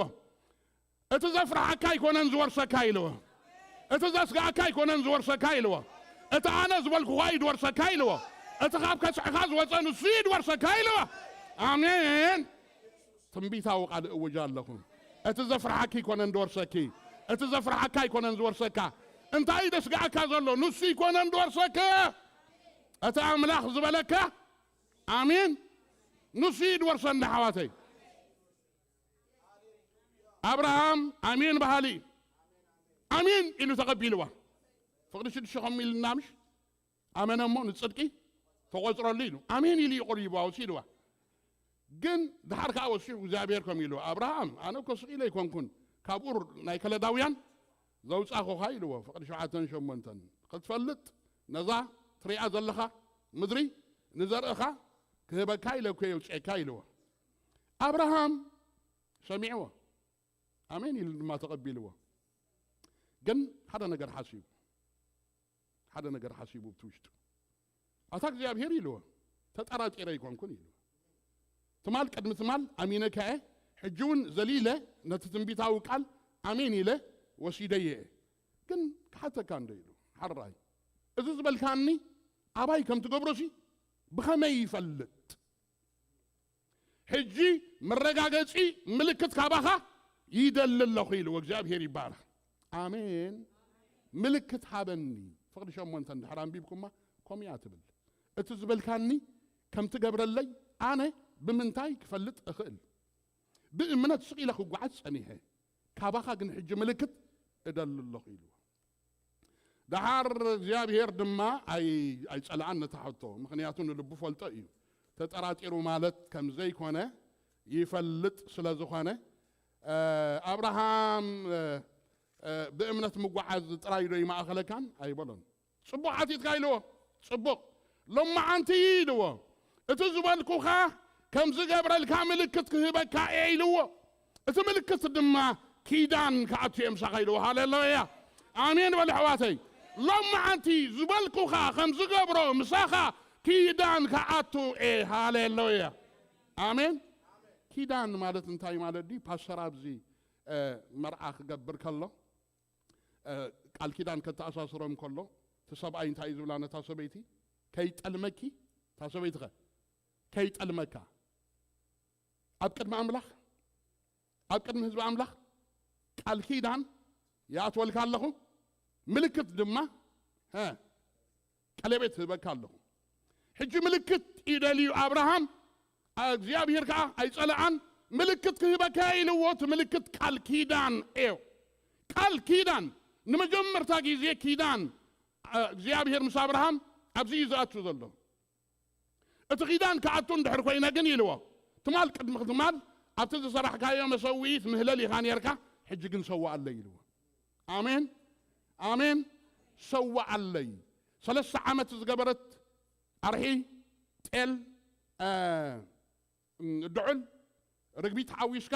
እቲ ዘፍርሓካ ኣይኮነን ዝወርሰካ ኢልዎ። እቲ ዘስግኣካ ኣይኮነን ዝወርሰካ ኢልዎ። እቲ ኣነ ዝበልኩኻ እዩ ዝወርሰካ ኢልዎ። እቲ ካብ ከስዕኻ ዝወፀ ንሱ እዩ ዝወርሰካ ኢልዎ። ኣሜን። ትንቢታዊ ቃል እውጅ ኣለኹ። እቲ ዘፍርሓኪ ኣይኮነን ዝወርሰኪ። እቲ ዘፍርሓካ ኣይኮነን ዝወርሰካ። እንታይ እዩ ዘስግኣካ ዘሎ? ንሱ ኣይኮነን ዝወርሰካ። እቲ ኣምላኽ ዝበለካ፣ ኣሜን፣ ንሱ እዩ ዝወርሰና ኣሕዋተይ። ኣብርሃም ኣሜን በሃሊ፣ ኣሜን ኢሉ ተቐቢልዋ። ፍቕዲ ሽዱሽተ ከምኡ ኢልና ምሽ ኣመነ እሞ ንጽድቂ ተቖጽረሉ ኢሉ ኣሜን ኢሉ እዩ ቀሪቡ ኣውሲድዋ። ግን ድሓር ከዓ ወሲኹ እግዚኣብሔር ከም ኢሉ፣ ኣብርሃም፣ ኣነ እኮ ስቕ ኢለ ኣይኮንኩን ካብ ኡር ናይ ከለዳውያን ዘውፃኹኻ ኢልዎ። ፍቕዲ ሸውዓተን ሸሞንተን ክትፈልጥ ነዛ ትሪኣ ዘለኻ ምድሪ ንዘርእኻ ክህበካ ኢለ እኮ የውፅኤካ ኢልዎ። ኣብርሃም ሰሚዕዎ፣ ኣሜን ኢሉ ድማ ተቐቢልዎ። ግን ሓደ ነገር ሓሲቡ፣ ሓደ ነገር ሓሲቡ ብቲ ውሽጡ፣ ኣታ እግዚኣብሔር ኢልዎ፣ ተጠራጢረ ኣይኮንኩን ኢልዎ። ትማል ቅድሚ ትማል ኣሚነካ እየ፣ ሕጂ እውን ዘሊለ ነቲ ትንቢታዊ ቃል ኣሜን ኢለ ወሲደየ እየ። ግን ክሓተካ እንደ ኢሉ፣ ሓራይ፣ እዚ ዝበልካኒ ኣባይ ከም ትገብሮሲ ብኸመይ ይፈልጥ? ሕጂ መረጋገጺ ምልክት ካባኻ ይደሊ ኣለኹ ኢልዎ። እግዚኣብሔር ይባረኽ። ኣሜን። ምልክት ሃበኒ። ፍቕዲ ሸሞንተ እንድሕር ኣንቢብኩማ ከምኡ እያ ትብል። እቲ ዝበልካኒ ከም ትገብረለይ ኣነ ብምንታይ ክፈልጥ እኽእል? ብእምነት ስቕ ኢለ ክጓዓዝ ጸኒሐ፣ ካባኻ ግን ሕጂ ምልክት እደሊ ኣለኹ ኢልዎ። ደሓር እግዚኣብሔር ድማ ኣይ-፣ ኣይጸልኣን ነታ ሕቶ፣ ምኽንያቱ ንልቡ ፈልጦ እዩ። ተጠራጢሩ ማለት ከም ዘይኮነ ይፈልጥ ስለ ዝኾነ፣ እ፣ ኣብርሃም፣ እ፣ እ፣ ብእምነት ምጓዓዝ ጥራይ ዶ ይማእኸለካን ኣይበሎን። ጽቡቕ ሓቲትካ ኢልዎ። ጽቡቕ። ሎማዓንቲ ኢልዎ። እቲ ዝበልኩኻ ከም ዝገብረልካ ምልክት ክህበካ እየ ኢልዎ። እቲ ምልክት ድማ ኪዳን ክኣቱ እየ ምሳኻ ኢልዎ። ሃሌሉያ። ኣሜን በሉ ኣሕዋተይ። ሎማዓንቲ ዝበልኩኻ ከም ዝገብሮ ምሳኻ ኪዳን ክኣቱ እየ። ሃሌሉያ። ኣሜን። ኪዳን ማለት እንታይ ማለት ድዩ? ፓስተር ኣብዚ፣ እ፣ መርዓ ክገብር ከሎ፣ እ፣ ቃል ኪዳን ከተኣሳስሮም ከሎ፣ እቲ ሰብኣይ እንታይ እዩ ዝብላ ነታ ሰበይቲ? "ከይጠልመኪ"፣ እታ ሰበይቲ ኸ? "ከይጠልመካ"። ኣብ ቅድሚ ኣምላኽ፣ ኣብ ቅድሚ ህዝቢ ኣምላኽ ቃል ኪዳን ይኣትወልካ ኣለኹ፣ ምልክት ድማ፣ ሀ፣ ቀለቤት ህበካ ኣለኹ። ሕጂ ምልክት እዩ ደልዩ ኣብርሃም፣ እግዚኣብሔር ከዓ ኣይጸልኣን። ምልክት ክህበካ ኢልዎ፣ እቲ ምልክት ቃል ኪዳን እዩ። ቃል ኪዳን፣ ንመጀመርታ ግዜ ኪዳን፣ እ፣ እግዚኣብሔር ምስ ኣብርሃም ኣብዚ እዩ ዝኣቱ ዘሎ። እቲ ኪዳን ክኣቱ እንድሕር ኮይነ ግን ኢልዎ፣ ትማል ቅድሚ ትማል ኣብቲ ዝሰራሕካዮ መሰውኢት ምህለል ኢኻ ነርካ፣ ሕጂ ግን ሰዋኣለይ ኢልዎ። ኣሜን፣ ኣሜን። ሰዋኣለይ። ሰለስተ ዓመት ዝገበረት ኣርሒ፣ ጤል፣ እ፣ ድዑል፣ ርግቢት ሓዊስካ፣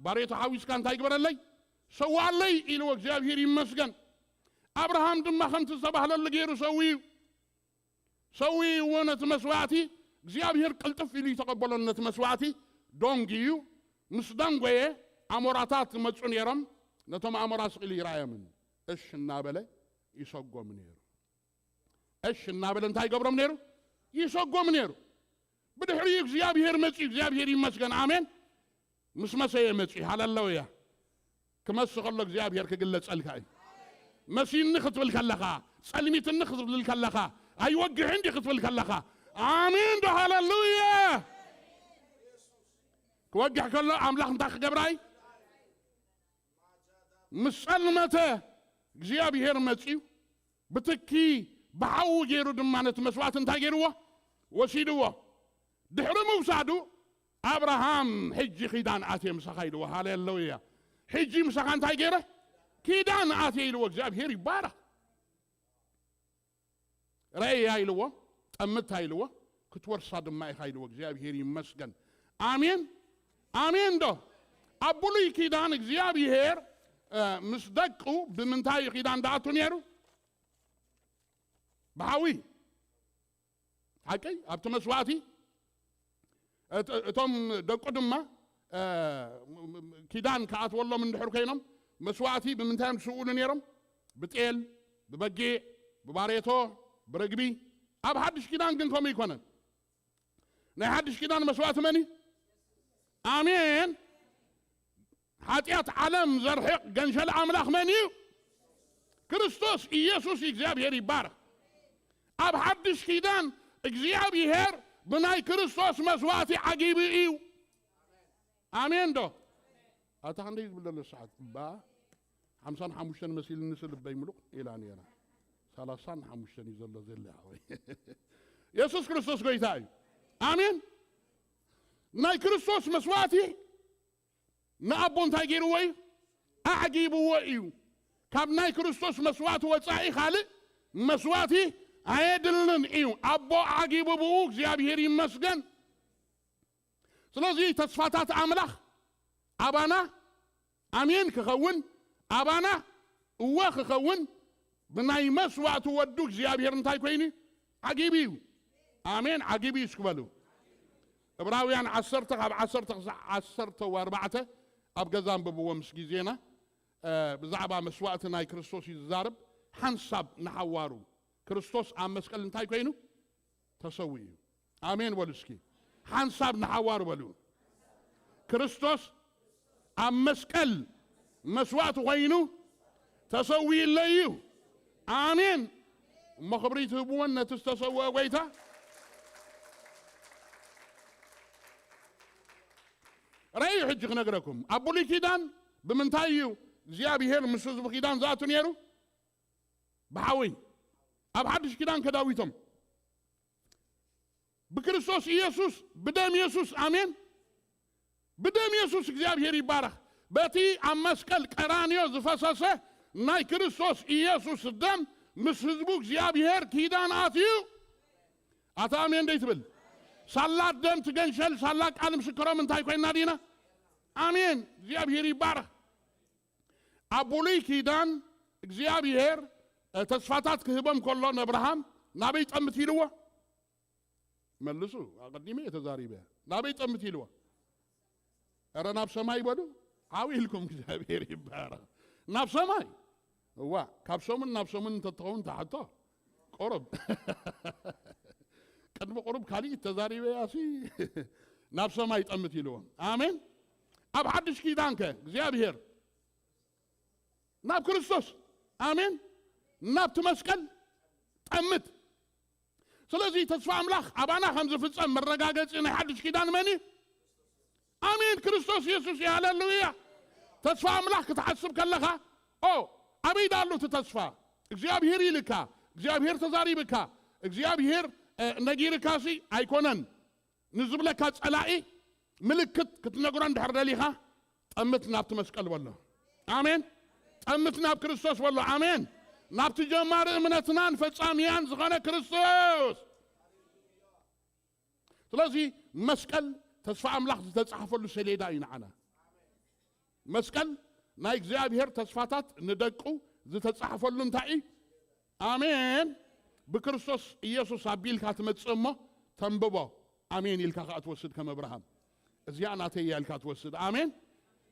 ባሬቶ ሓዊስካ እንታይ ግበረለይ? ሰዋኣለይ ኢልዎ። እግዚኣብሔር ይመስገን። ኣብርሃም ድማ ከምቲ ዝተባህለሉ ገይሩ ሰውዩ። ሰዊእዎ ነቲ መስዋእቲ። እግዚኣብሔር ቅልጥፍ ኢሉ ይተቐበሎን ነቲ መስዋእቲ። ዶንጉዩ። ምስ ደንጎየ ኣሞራታት ይመጹ ነይሮም። ነቶም ኣሞራ ስቕ ኢሉ ይረኣዮምን እሽ እናበለ ይሰጎም ነይሩ። እሽ እናበለ እንታይ ይገብሮም ነይሩ? ይሰጎም ነይሩ። ብድሕሪኡ እግዚኣብሔር መጺኡ። እግዚኣብሔር ይመስገን። ኣሜን። ምስ መሰየ መጺኡ። ሃሌሉያ። ክመሲ ከሎ እግዚኣብሔር ክግለጸልካ እዩ። መሲኒ ክትብል ከለኻ፣ ጸልሚትኒ ክትብል ከለኻ፣ ኣይወግሕን ድዩ ክትብል ከለኻ፣ ኣሜን ዶ ሃሌሉያ። ክወግሕ ከሎ ኣምላኽ እንታይ ክገብራይ? ምስ ጸልመተ እግዚኣብሔር መጺኡ ብትኪ ብሓዊ ገይሩ ድማ ነቲ መስዋእቲ እንታይ ገይርዎ? ወሲድዎ። ድሕሪ ምውሳዱ ኣብርሃም ሕጂ ኪዳን ኣትየ ምሳኻ ኢልዎ። ሃሌሉያ። ሕጂ ምሳኻ እንታይ ገይረ? ኪዳን ኣትየ ኢልዎ። እግዚኣብሔር ይባረኽ። ረእያ ኢልዎ፣ ጠምታ ኢልዎ፣ ክትወርሳ ድማ ኢኻ ኢልዎ። እግዚኣብሔር ይመስገን። ኣሜን፣ ኣሜን ዶ? ኣብ ብሉይ ኪዳን እግዚኣብሔር፣ እ፣ ምስ ደቁ ብምንታይ እዩ ኪዳን ደኣቱ ነይሩ? ብሓዊ። ሓቀይ፣ ኣብቲ መስዋእቲ፣ እት-፣ እቶም ደቁ ድማ፣ እ፣ ኪዳን ክኣትወሎም እንድሕር ኮይኖም፣ መስዋእቲ ብምንታይ እዮም ዝስውኡ ነይሮም? ብጤል፣ ብበጊዕ፣ ብባሬቶ፣ ብርግቢ። ኣብ ሓድሽ ኪዳን ግን ከምኡ ኣይኮነን። ናይ ሓድሽ ኪዳን መስዋእቲ መን እዩ? ኣሜን። ሓጢኣት ዓለም ዘርሕቕ ገንሸል ኣምላኽ መን እዩ? ክርስቶስ ኢየሱስ እዩ። እግዚኣብሔር ይባረኽ። ኣብ ሓድሽ ኪዳን እግዚኣብሔር ብናይ ክርስቶስ መስዋእቲ ዓጊቡ እዩ። ኣሜን ዶ? ኣታ ክንደይ ዝብል ዘሎ ሰዓት? እባ ሓምሳን ሓሙሽተን መሲልኒ፣ ልበይ ምሉቕ ኢላ ነይራ። ሰላሳን ሓሙሽተን እዩ ዘሎ ዘለ ሓወይ። የሱስ ክርስቶስ ጎይታ እዩ። ኣሜን። ናይ ክርስቶስ መስዋእቲ ንኣቦ እንታይ ገይርዎ እዩ? ኣዕጊብዎ እዩ። ካብ ናይ ክርስቶስ መስዋእቲ ወጻኢ ካልእ መስዋእቲ ኣየድልን እዩ። ኣቦ ኣዕጊቡ ብኡ እግዚኣብሔር ይመስገን። ስለዚ ተስፋታት ኣምላኽ ኣባና ኣሜን ክኸውን፣ ኣባና እወ ክኸውን፣ ብናይ መስዋእቲ ወዱ እግዚኣብሔር እንታይ ኮይኑ? ዓጊቡ እዩ። ኣሜን፣ ዓጊቡ እዩ እስክበሉ። ዕብራውያን ዓሰርተ ካብ ዓሰርተ ክሳዕ ዓሰርተ ኣርባዕተ ኣብ ገዛ ኣንብብዎ ምስ ግዜና። እ፣ ብዛዕባ መስዋእቲ ናይ ክርስቶስ እዩ ዝዛረብ። ሓንሳብ ንሓዋሩ ክርስቶስ ኣብ መስቀል እንታይ ኮይኑ? ተሰዊኡ እዩ። ኣሜን በሉ እስኪ። ሓንሳብ ንሓዋሩ በሉ። ክርስቶስ ኣብ መስቀል መስዋእቲ ኮይኑ ተሰዊኡለይ እዩ። ኣሜን። እሞ ክብሪ ትህብዎን ነቲ ዝተሰወአ ጎይታ። ረእዩ ሕጂ ክነግረኩም። ኣብ ብሉይ ኪዳን ብምንታይ እዩ እግዚኣብሔር ምስ ህዝቡ ኪዳን ዝኣቱ ነይሩ? ብሓዊ። ኣብ ሓድሽ ኪዳን ከዳዊቶም ብክርስቶስ ኢየሱስ፣ ብደም ኢየሱስ፣ ኣሜን። ብደም ኢየሱስ እግዚኣብሔር ይባረኽ። በቲ ኣብ መስቀል ቀራንዮ ዝፈሰሰ ናይ ክርስቶስ ኢየሱስ ደም ምስ ህዝቡ እግዚኣብሔር ኪዳን ኣትዩ። ኣታ ኣሜን ደይ ትብል? ሳላ ደም ትገንሸል፣ ሳላ ቃል ምስክሮም እንታይ ኮይና ዲና? ኣሜን። እግዚኣብሔር ይባረኽ። ኣብ ብሉይ ኪዳን እግዚኣብሔር፣ እ፣ ተስፋታት ክህቦም ከሎ ነብርሃም ናበይ ጠምት ኢልዎ? መልሱ፣ ኣቐዲመ እየ ተዛሪበ። ናበይ ጠምት ኢልዎ? ኧረ ናብ ሰማይ በሉ። ዓው ኢልኩም፣ እግዚኣብሔር ይባረኽ። ናብ ሰማይ። እዋ፣ ካብ ሰሙን ናብ ሰሙን እንተትኸውን ትሓቶ። ቁሩብ። ቅድሚ ቁሩብ ካሊእ ተዛሪበ ያሲ። ናብ ሰማይ ጠምት ኢልዎ። ኣሜን። ኣብ ሓድሽ ኪዳንከ እግዚኣብሔር ናብ ክርስቶስ፣ ኣሜን፣ ናብቲ መስቀል ጠምት። ስለዚ ተስፋ ኣምላኽ ኣባና ከም ዝፍጸም መረጋገጺ ናይ ሓድሽ ኪዳን መን እዩ? ኣሜን፣ ክርስቶስ የሱስ እዩ። ሃሌሉያ። ተስፋ ኣምላኽ ክትሓስብ ከለኻ፣ ኦ፣ ኣበይ ዳሉ እቲ ተስፋ? እግዚኣብሔር ኢልካ፣ እግዚኣብሔር ተዛሪብካ፣ እግዚኣብሔር፣ እ፣ ነጊርካሲ ኣይኮነን። ንዝብለካ ጸላኢ ምልክት ክትነግሮ እንድሕር ደሊኻ፣ ጠምት ናብቲ መስቀል በሎ። ኣሜን። ጠምት ናብ ክርስቶስ በሎ። ኣሜን። ናብቲ ጀማሪ እምነትናን ፈጻሚያን ዝኾነ ክርስቶስ። ስለዚ መስቀል ተስፋ ኣምላኽ ዝተጻሕፈሉ ሰሌዳ እዩ ንዓና። መስቀል ናይ እግዚኣብሔር ተስፋታት ንደቁ ዝተጻሕፈሉ እንታይ እዩ? ኣሜን። ብክርስቶስ ኢየሱስ ኣቢልካ ትመጽእ እሞ ተንብቦ። ኣሜን ኢልካ ከኣ ትወስድ ከም እብርሃም። እዚኣ ናተይ እያ ኢልካ ትወስድ። ኣሜን።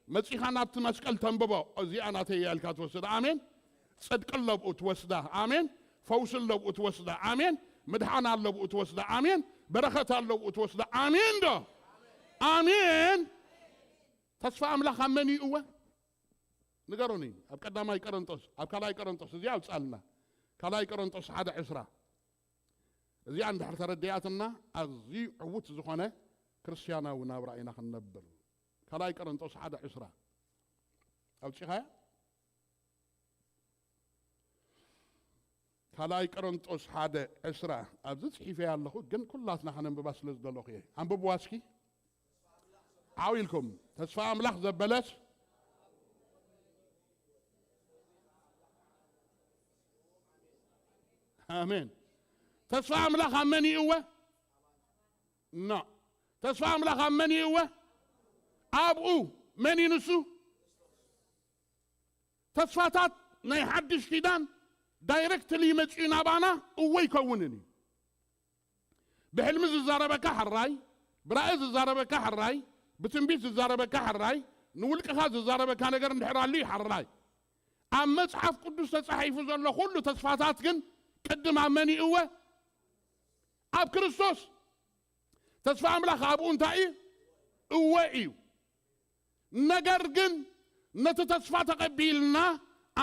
መጺኻ ናብቲ መስቀል ተንብቦ። እዚኣ ናተይ እያ ኢልካ ትወስድ። ኣሜን። ጽድቂ ኣለብኡ ትወስዳ። ኣሜን። ፈውሲ ኣለብኡ ትወስዳ። ኣሜን። ምድሓን ኣለብኡ ትወስዳ። ኣሜን። በረኸት ኣለብኡ ትወስዳ። ኣሜን ዶ? ኣሜን። ተስፋ ኣምላኽ ኣብ መን እዩ እወ? ንገሩኒ። ኣብ ቀዳማይ ቆሮንጦስ፣ ኣብ ካልኣይ ቆሮንጦስ፣ እዚኣ ኣውጻልና። ካልኣይ ቆሮንጦስ ሓደ ዕስራ። እዚኣ እንድሕር ተረዲኣትና፣ ኣዝዩ ዕዉት ዝኾነ ክርስትያናዊ ናብራ ኢና ክንነብር። ካልኣይ ቆሮንጦስ ሓደ ዕስራ። ኣውጺኻያ? ካልኣይ ቆሮንጦስ ሓደ ዕስራ። ኣብዚ ጽሒፈያ ኣለኹ፣ ግን ኩላትና ከነንብባ ስለ ዝደለኹ እየ። ኣንብብዋ እስኪ። ዓው ኢልኩም። ተስፋ ኣምላኽ ዘበለስ። ኣሜን። ተስፋ ኣምላኽ ኣብ መን እዩ እወ? ኖ። ተስፋ ኣምላኽ ኣብ መን እዩ እወ? ኣብኡ። መን እዩ ንሱ? ተስፋታት ናይ ሓድሽ ኪዳን ዳይረክትሊ ይመጽኡ ናባና እወ ይከውንን እዩ። ብሕልሚ ዝዛረበካ ሕራይ፣ ብራእይ ዝዛረበካ ሕራይ፣ ብትንቢት ዝዛረበካ ሕራይ፣ ንውልቅኻ ዝዛረበካ ነገር እንድሕር ኣልዩ ሕራይ። ኣብ መጽሓፍ ቅዱስ ተጻሒፉ ዘሎ ኩሉ ተስፋታት ግን ቅድም ኣብ መን እዩ እወ? ኣብ ክርስቶስ። ተስፋ ኣምላኽ ኣብኡ እንታይ እዩ? እወ እዩ። ነገር ግን ነቲ ተስፋ ተቐቢልና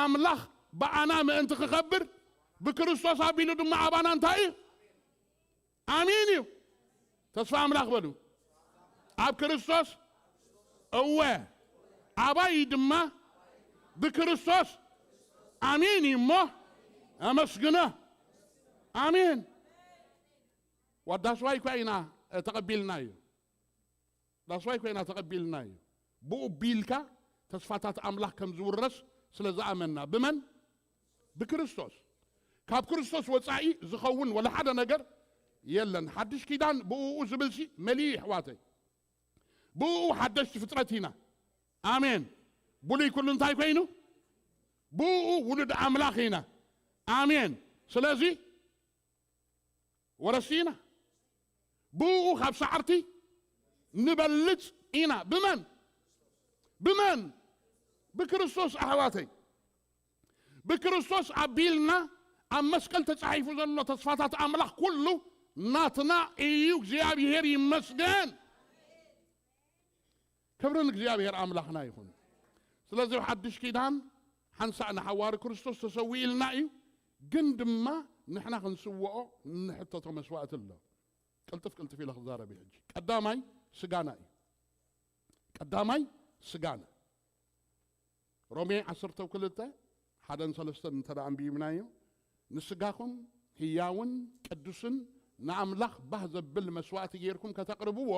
ኣምላኽ ብኣና ምእንቲ ክኸብር ብክርስቶስ ኣቢሉ ድማ ኣባና እንታይ እዩ? ኣሜን እዩ። ተስፋ ኣምላኽ በሉ። ኣብ ክርስቶስ እወ። ኣባይ ድማ ብክርስቶስ ኣሜን እዩ እሞ ኣመስግኖ። ኣሜን። ዋዳስዋይ እኳ ኢና ተቐቢልና እዩ። ዳስዋይ ኮይና ተቐቢልና እዩ። ብኡ ቢልካ ተስፋታት ኣምላኽ ከም ዝውረስ ስለ ዝኣመንና። ብመን? ብክርስቶስ። ካብ ክርስቶስ ወጻኢ ዝኸውን ወላ ሓደ ነገር የለን። ሓድሽ ኪዳን ብእኡ ዝብልሲ መሊኡ፣ ኣሕዋተይ። ብእኡ ሓደሽቲ ፍጥረት ኢና። ኣሜን። ብሉይ ኩሉ እንታይ ኮይኑ? ብእኡ ውሉድ ኣምላኽ ኢና። ኣሜን። ስለዚ ወረስቲ ኢና። ብእኡ ካብ ሰዓርቲ ንበልጽ ኢና። ብመን? ብመን? ብክርስቶስ፣ ኣሕዋተይ። ብክርስቶስ ኣቢልና ኣብ መስቀል ተጻሒፉ ዘሎ ተስፋታት ኣምላኽ ኩሉ ናትና እዩ። እግዚኣብሔር ይመስገን። ክብሪ ንእግዚኣብሔር ኣምላኽና ይኹን። ስለዚ ኣብ ሓድሽ ኪዳን ሓንሳእ ንሓዋሪ ክርስቶስ ተሰዊእልና እዩ። ግን ድማ ንሕና ክንስውኦ እንሕተቶ መስዋእቲ ኣሎ። ቅልጥፍ ቅልጥፍ ኢለ ክዛረብ እዩ ሕጂ። ቀዳማይ ስጋና እዩ። ቀዳማይ ስጋና። ሮሜ ዓሰርተ ክልተ፣ ሓደን ሰለስተን እንተ ደኣ ኣንቢብናዮ፣ "ንስጋኹም ህያውን ቅዱስን ንኣምላኽ ባህ ዘብል መስዋእቲ ጌርኩም ከተቕርብዎ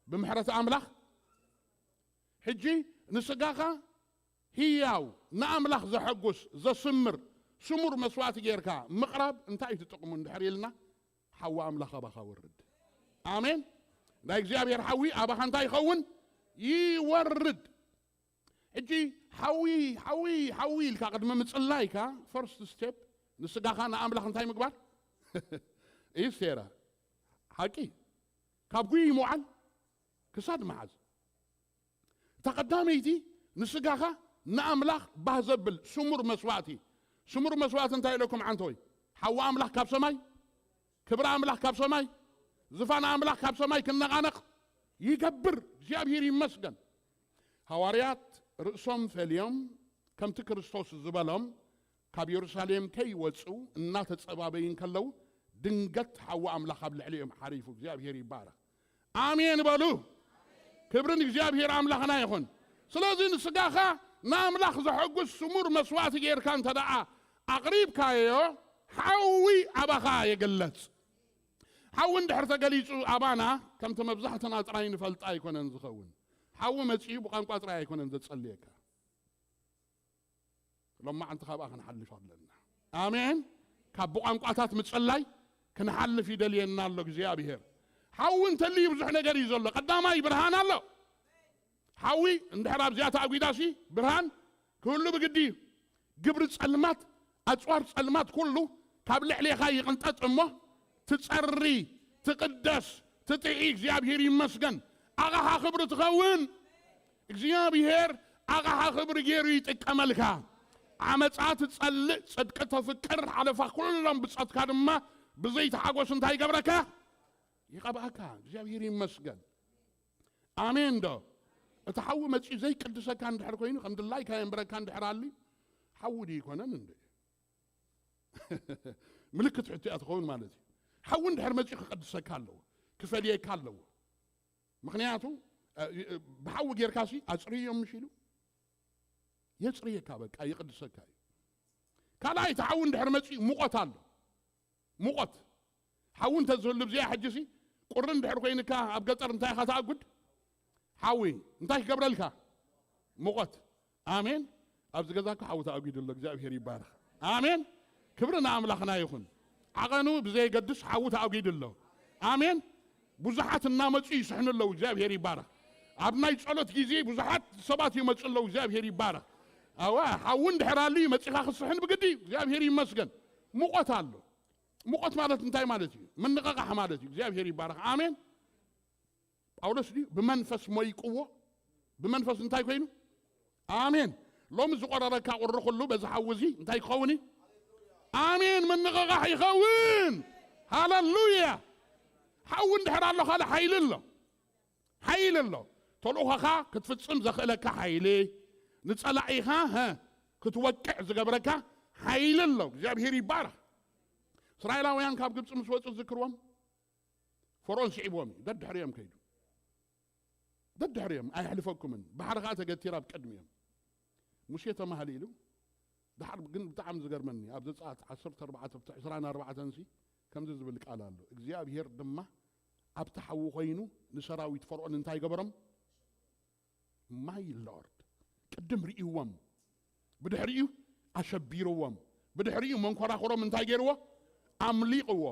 ብምሕረት ኣምላኽ." ሕጂ ንስጋኻ ህያው፣ ንኣምላኽ ዘሐጉስ፣ ዘስምር፣ ስሙር መስዋእቲ ጌርካ ምቕራብ እንታይ እዩ ትጥቕሙ እንድሕር ኢልና፣ ሓዊ ኣምላኽ ኣባኻ ወርድ። ኣሜን። ናይ እግዚኣብሔር ሓዊ ኣባኻ እንታይ ይኸውን? ይወርድ። ሕጂ ሓዊ፣ ሓዊ፣ ሓዊ ኢልካ ቅድሚ ምጽላይካ፣ ፈርስት ስቴፕ ንስጋኻ ንኣምላኽ እንታይ ምግባር? እዩ ሴራ። ሓቂ። ካብ ጉይ ምውዓል ክሳድ መሓዝ። እታ ቀዳመይቲ ንስጋኻ ንኣምላኽ ባህ ዘብል ስሙር መስዋእቲ። ስሙር መስዋእቲ እንታይ ኢለኩም ዓንተወይ? ሓዊ ኣምላኽ ካብ ሰማይ፣ ክብሪ ኣምላኽ ካብ ሰማይ፣ ዝፋን ኣምላኽ ካብ ሰማይ ክነቓነቕ ይገብር። እግዚኣብሔር ይመስገን። ሃዋርያት ርእሶም ፈልዮም ከምቲ ክርስቶስ ዝበሎም ካብ የሩሳሌም ከይወጹ እናተጸባበዩ እንከለዉ ድንገት ሓዊ ኣምላኽ ኣብ ልዕሊኦም ሓሪፉ። እግዚኣብሔር ይባረኽ። ኣሜን በሉ። ክብሪ ንእግዚኣብሔር ኣምላኽና ይኹን። ስለዚ ንስጋኻ ንኣምላኽ ዘሐጉስ ስሙር መስዋእቲ ጌርካ እንተ ደኣ ኣቕሪብካዮ፣ ሓዊ ኣባኻ ይግለጽ። ሓዊ እንድሕር ተገሊጹ ኣባና፣ ከምቲ መብዛሕትና ጥራይ ንፈልጣ ኣይኮነን ዝኸውን። ሓዊ መጺኡ ብቋንቋ ጥራይ ኣይኮነን ዘጸልየካ። ሎማዓንቲ ካብኣ ክንሓልፍ ኣለና። ኣሜን። ካብ ብቋንቋታት ምጽላይ ክንሓልፍ ይደልየና ኣሎ እግዚኣብሔር። ሓዊ እንተልዩ ብዙሕ ነገር እዩ ዘሎ። ቀዳማይ ብርሃን ኣሎ። ሓዊ እንድሕር ኣብዚኣ ተኣጒዳሲ ብርሃን ክህሉ ብግዲ እዩ። ግብሪ ጸልማት፣ ኣጽዋር ጸልማት ኩሉ ካብ ልዕሌኻ ይቕንጠጥ እሞ ትጸሪ፣ ትቕደስ፣ ትጥዒ። እግዚኣብሔር ይመስገን። ኣቕሓ ክብሪ ትኸውን። እግዚኣብሔር ኣቕሓ ክብሪ ገይሩ ይጥቀመልካ። ዓመፃ ትጸልእ፣ ጽድቂ ተፍቅር፣ ሓለፋ ኩሎም ብጸትካ ድማ ብዘይቲ ሓጎስ እንታይ ይገብረካ? ይቐብኣካ። እግዚኣብሔር ይመስገን። ኣሜን ዶ? እቲ ሓዊ መጺኡ ዘይቅድሰካ እንድሕር ኮይኑ፣ ከም ድላይካ የንብረካ እንድሕር ኣልዩ፣ ሓዊ ድዩ ይኮነን እንዴ? ምልክት ሕቶ እያ ትኸውን ማለት እዩ። ሓዊ እንድሕር መጺኡ ክቐድሰካ ኣለዎ፣ ክፈልየካ ኣለዎ። ምኽንያቱ፣ እ፣ እ፣ ብሓዊ ጌርካሲ ኣጽርዮም ምሽ ኢሉ የጽርየካ፣ በቃ ይቕድሰካ እዩ። ካልኣይ፣ እቲ ሓዊ እንድሕር መጺኡ ሙቐት ኣሎ። ሙቐት። ሓዊ እንተ ዝህሉ ብዚኣ ሕጂሲ፣ ቁሪ እንድሕር ኮይንካ ኣብ ገጠር እንታይ ኢኻ ትኣጉድ? ሓዊ። እንታይ ክገብረልካ? ሙቐት። ኣሜን። ኣብዚ ገዛ እኮ ሓዊ ተኣጒዱ ኣሎ። እግዚኣብሔር ይባረኽ። ኣሜን። ክብሪ ንኣምላኽና ይኹን። ዓቐኑ ብዘየገድስ ሓዊ ተኣጒዱ ኣሎ። ኣሜን። ብዙሓት እናመጹ ይስሕኑ ኣለዉ። እግዚኣብሔር ይባረኽ። ኣብ ናይ ጸሎት ግዜ ብዙሓት ሰባት ይመጹ ኣለዉ። እግዚኣብሔር ይባረኽ። ኣዋ፣ ሓዊ እንድሕር ኣልዩ መጺኻ ክስሕን ብግዲ እዩ። እግዚኣብሔር ይመስገን። ሙቐት ኣሎ። ሙቐት ማለት እንታይ ማለት እዩ? ምንቕቓሕ ማለት እዩ። እግዚኣብሔር ይባረኽ። ኣሜን። ጳውሎስ ድዩ ብመንፈስ ሞይቅዎ? ብመንፈስ እንታይ ኮይኑ? ኣሜን። ሎሚ ዝቆረረካ ቁሪ ኩሉ በዚ ሓዊ እዚ እንታይ ክኸውን እዩ? ኣሜን። ምንቕቓሕ ይኸውን። ሃለሉያ። ሓዊ እንድሕር ኣሎ ካልእ ሓይሊ ኣሎ። ሓይሊ ኣሎ። ተልእኾኻ ክትፍጽም ዘኽእለካ ሓይሊ፣ ንጸላኢኻ፣ ሀ፣ ክትወቅዕ ዝገብረካ ሓይሊ ኣሎ። እግዚኣብሔር ይባረኽ። እስራኤላውያን ካብ ግብጺ ምስ ወጹ ዝክርዎም፣ ፈርኦን ስዒብዎም እዩ። ደድሕሪኦም ከይዱ። ደድሕሪኦም፣ "ኣይሕልፈኩምን፣ ባሕሪ ኸኣ ተገቲራ ኣብ ቅድሚኦም።" ሙሴ ተማህል ኢሉ። ደሓር ግን ብጣዕሚ ዝገርመኒ፣ ኣብ ዘጸኣት ዓሰርተ ኣርባዕተ ብትዕ ዕስራን ኣርባዕተን ሲ ከምዚ ዝብል ቃል ኣሎ። እግዚኣብሔር ድማ ኣብቲ ሓዊ ኮይኑ ንሰራዊት ፈርዖን እንታይ ገበሮም? My Lord፣ ቅድም ርእይዎም፣ ብድሕሪኡ ኣሸቢርዎም፣ ብድሕሪኡ መንኮራኹሮም እንታይ ገይርዎ? ኣምሊቕዎ።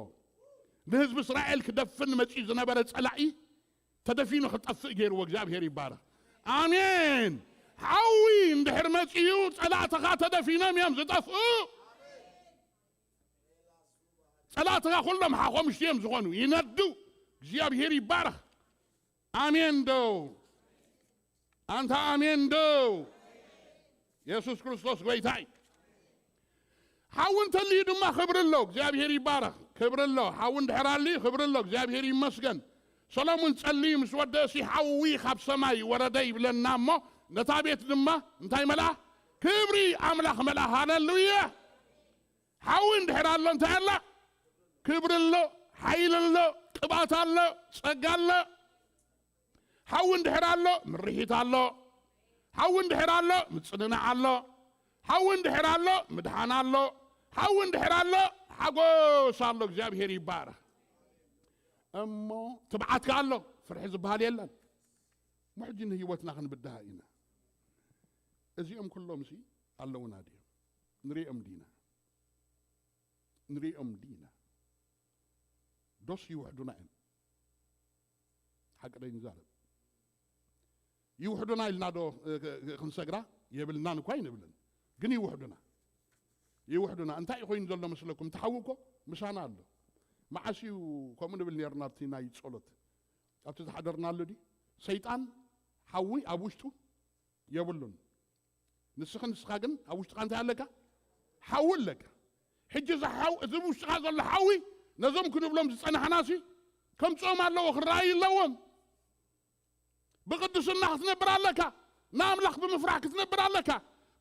ንህዝቢ እስራኤል ክደፍን መጺኡ ዝነበረ ጸላኢ ተደፊኑ ክጠፍእ ገይርዎ። እግዚኣብሔር ይባረኽ። ኣሜን። ሓዊ እንድሕር መጺኡ ጸላእትኻ ተደፊኖም እዮም ዝጠፍኡ። ጸላእትኻ ኩሎም ሓኾምሽቲ እዮም ዝኾኑ፣ ይነዱ። እግዚኣብሔር ይባረኽ። ኣሜን ዶ? ኣንታ ኣሜን ዶ? የሱስ ክርስቶስ ጎይታ እዩ። ሓዊ እንተልዩ ድማ ክብሪ ኣሎ፣ እግዚኣብሔር ይባረኽ። ክብሪ ኣሎ። ሓዊ እንድሕር ኣልዩ ክብሪ ኣሎ፣ እግዚኣብሔር ይመስገን። ሰሎሙን ጸልዩ ምስ ወደእሲ ሓዊ ካብ ሰማይ ወረደ ይብለና እሞ፣ ነታ ቤት ድማ እንታይ መልኣ? ክብሪ ኣምላኽ መልኣ። ሃሌሉያ! ሓዊ እንድሕር ኣሎ እንታይ ኣላ? ክብሪ ኣሎ፣ ሓይሊ ኣሎ፣ ቅብኣት ኣሎ፣ ጸጋ ኣሎ። ሓዊ እንድሕር ኣሎ ምርሒት ኣሎ። ሓዊ እንድሕር ኣሎ ምጽንናዕ ኣሎ። ሓዊ እንድሕር ኣሎ ምድሓን ኣሎ። ሓዊ እንድሕር ኣሎ ሓጎስ ኣሎ። እግዚኣብሔር ይባረኽ። እሞ ትብዓት ከኣ ኣሎ፣ ፍርሒ ዝበሃል የለን። እሞ ሕጂ ንህይወትና ክንብድሃ ኢና። እዚኦም ኩሎም ሲ ኣለውና ድዮም? ንሪኦም ዲና? ንሪኦም ዲና? ዶስ ይውሕዱና እዮም? ሓቂ ዶ ንዛረብ? ይውሕዱና ኢልና ዶ እ፣ ክ- ክ- ክንሰግራ የብልናን እኳ ኣይንብልን፣ ግን ይውሕዱና። ይውሕዱና። እንታይ እዩ ኮይኑ ዘሎ መስለኩም? እቲ ሓዊ እኮ ምሳና ኣሎ። መዓስ እዩ ከምኡ ንብል ነርና ኣብቲ ናይ ጸሎት ኣብቲ ዝሓደርናሉ ድዩ? ሰይጣን ሓዊ ኣብ ውሽጡ የብሉን። ንስኺ ንስኻ ግን ኣብ ውሽጥኻ እንታይ ኣለካ? ሓዊ ኣለካ። ሕጂ እዚ ሓው- እዚ ውሽጥኻ ዘሎ ሓዊ ነዞም ክንብሎም ዝጸናሕናሲ ከምጽኦም ኣለዎ፣ ክረኣዩ ኣለዎም። ብቅድስና ክትነብር ኣለካ። ንኣምላኽ ብምፍራሕ ክትነብር ኣለካ።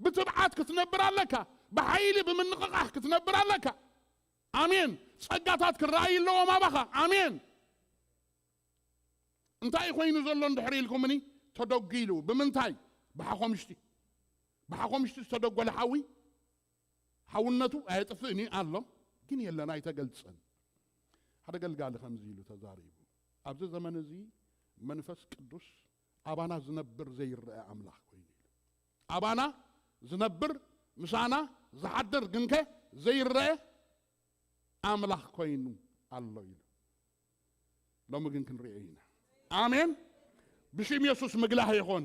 ብትብዓት ክትነብር ኣለካ። ብሓይሊ ብምንቕቓሕ ክትነብር ኣለካ። ኣሜን። ጸጋታት ክረኣዩ ኣለዎም ኣባኻ። ኣሜን። እንታይ ኮይኑ ዘሎ እንድሕር ኢልኩምኒ? ተደጒሉ። ብምንታይ? ብሓኾምሽቲ። ብሓኾምሽቲ ዝተደጎለ ሓዊ ሓውነቱ ኣየጥፍእን እዩ ኣሎ፣ ግን የለን፣ ኣይተገልጸን። ሓደ ገልጋሊ ከምዚ ኢሉ ተዛሪቡ፣ ኣብዚ ዘመን እዚ መንፈስ ቅዱስ ኣባና ዝነብር ዘይረአ ኣምላኽ ኮይኑ ኢሉ። ኣባና ዝነብር ምሳና ዝሓድር ግንከ ዘይረአ ኣምላኽ ኮይኑ ኣሎ ኢሉ። ሎሚ ግን ክንሪኦ ኢና። ኣሜን። ብሽም የሱስ ምግላህ ይኹን።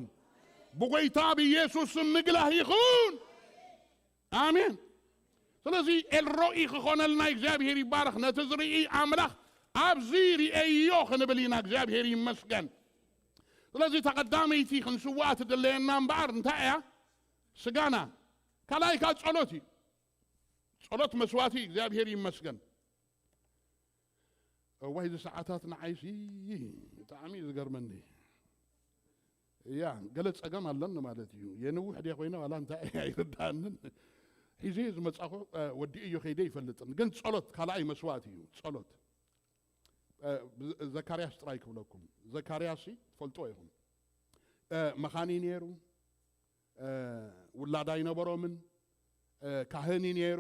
ብጎይታ ብኢየሱስ ስም ምግላህ ይኹን። ኣሜን። ስለዚ ኤልሮኢ ክኾነልና እግዚኣብሔር ይባረኽ። ነቲ ዝርኢ ኣምላኽ ኣብዚ ርእየዮ ክንብል ኢና። እግዚኣብሔር ይመስገን። ስለዚ ተቐዳመይቲ ክንስውኣ ትድለየና እምበኣር እንታይ እያ? ስጋና። ካልኣይ ከዓ ጸሎት እዩ። ጸሎት መስዋእቲ እዩ። እግዚኣብሔር ይመስገን። እዋይ፣ እዚ ሰዓታት ንዓይሲ ብጣዕሚ እዩ ዝገርመኒ። እያ፣ ገለ ጸገም ኣለኒ ማለት እዩ። የንውሕ ድየ ኮይነ ዋላ እንታይ ኣይርድኣንን። ሒዘ ዝመጻኹ፣ እ፣ ወዲኡ እዩ ከይደ ይፈልጥን። ግን ጸሎት ካልኣይ መስዋእቲ እዩ። ጸሎት። እ፣ ብ-፣ ዘካርያስ ጥራይ ክብለኩም። ዘካርያስ ሲ ትፈልጥዎ ኢኹም። እ፣ መኻኒ ነይሩ። እ፣ ውላድ ኣይነበሮምን። እ፣ ካህን እዩ ነይሩ።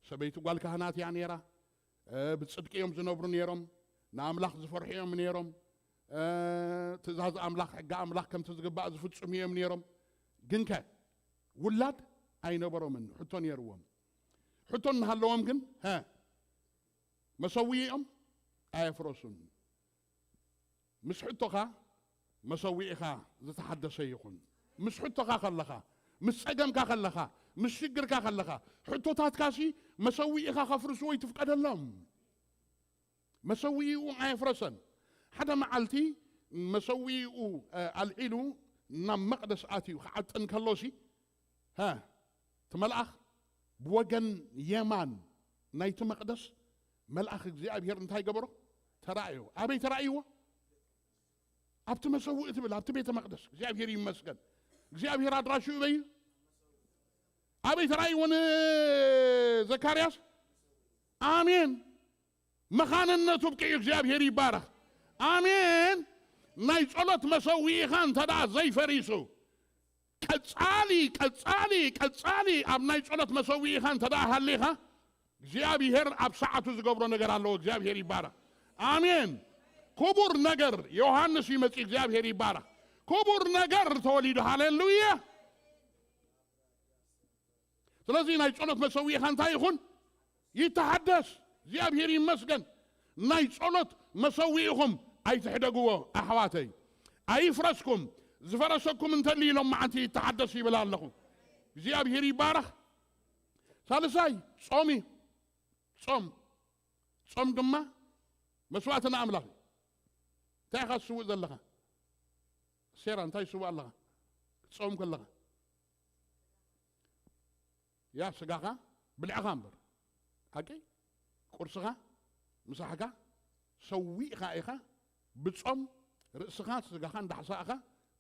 ሰበይቱ ጓል ካህናት እያ ነይራ። እ፣ ብጽድቂ እዮም ዝነብሩ ነይሮም። ንኣምላኽ ዝፈርሑ እዮም ነይሮም። እ፣ ትእዛዝ ኣምላኽ፣ ሕጊ ኣምላኽ ከምቲ ዝግባእ ዝፍጽሙ እዮም ነይሮም። ግንከ ውላድ ኣይነበሮምን። ሕቶ ነይርዎም። ሕቶ እናሃለዎም ግን፣ ሀ፣ መሰውኢኦም ኣየፍረሱን። ምስ ሕቶኻ መሰዊእኻ ዝተሓደሰ ይኹን። ምስ ሕቶኻ ከለኻ፣ ምስ ጸገምካ ከለኻ፣ ምስ ሽግርካ ከለኻ፣ ሕቶታትካሲ መሰዊእኻ ከፍርስዎ ይትፍቀደሎም። መሰዊኡ ኣየፍረሰን። ሓደ መዓልቲ መሰዊኡ፣ እ፣ ኣልዒሉ ናብ መቕደስ ኣትዩ ክዓጥን ከሎሲ፣ ሀ፣ እቲ መልኣኽ ብወገን የማን ናይቲ መቕደስ መልኣኽ እግዚኣብሔር እንታይ ገበሮ? ተራእዮ። ኣበይ ተራእይዎ? ኣብቲ መሰውእ ትብል፣ ኣብቲ ቤተ መቕደስ። እግዚኣብሔር ይመስገን። እግዚኣብሔር ኣድራሽኡ በይ። ኣበይ ተራእይዎ ንዘካርያስ? ኣሜን። መኻንነቱ ብቅዩ እግዚኣብሔር ይባረኽ። ኣሜን። ናይ ጸሎት መሰዊኢኻ እንተ ደኣ ዘይፈሪሱ፣ ቀጻሊ፣ ቀጻሊ፣ ቀጻሊ ኣብ ናይ ጸሎት መሰዊኢኻ እንተ ደኣ ሃሊኻ፣ እግዚኣብሔር ኣብ ሰዓቱ ዝገብሮ ነገር ኣለዎ። እግዚኣብሔር ይባረኽ። ኣሜን። ክቡር ነገር ዮሃንስ ይመጽእ። እግዚኣብሔር ይባረኽ። ክቡር ነገር ተወሊዱ። ሃሌሉያ። ስለዚ ናይ ጸሎት መሰዊእኻ እንታይ ይኹን? ይተሓደስ። እግዚኣብሔር ይመስገን። ናይ ጸሎት መሰዊእኹም ኣይትሕደግዎ ኣሕዋተይ። ኣይፍረስኩም። ዝፈረሰኩም እንተልዩ ሎም መዓንቲ ይተሓደስ ይብል ኣለኹ። እግዚኣብሔር ይባረኽ። ሳልሳይ ጾም እዩ። ጾም፣ ጾም ድማ መስዋእቲ ንኣምላኽ እዩ። እንታይ ኢኻ ትስውእ ዘለኻ? ሴራ እንታይ ትስውእ ኣለኻ? ክትጾም ከለኻ ያ ስጋኻ ብልዕኻ እምበር፣ ሓቂ? ቁርስኻ ምሳሕካ ሰዊእኻ ኢኻ። ብጾም ርእስኻ ስጋኻ እንዳሕሳእኻ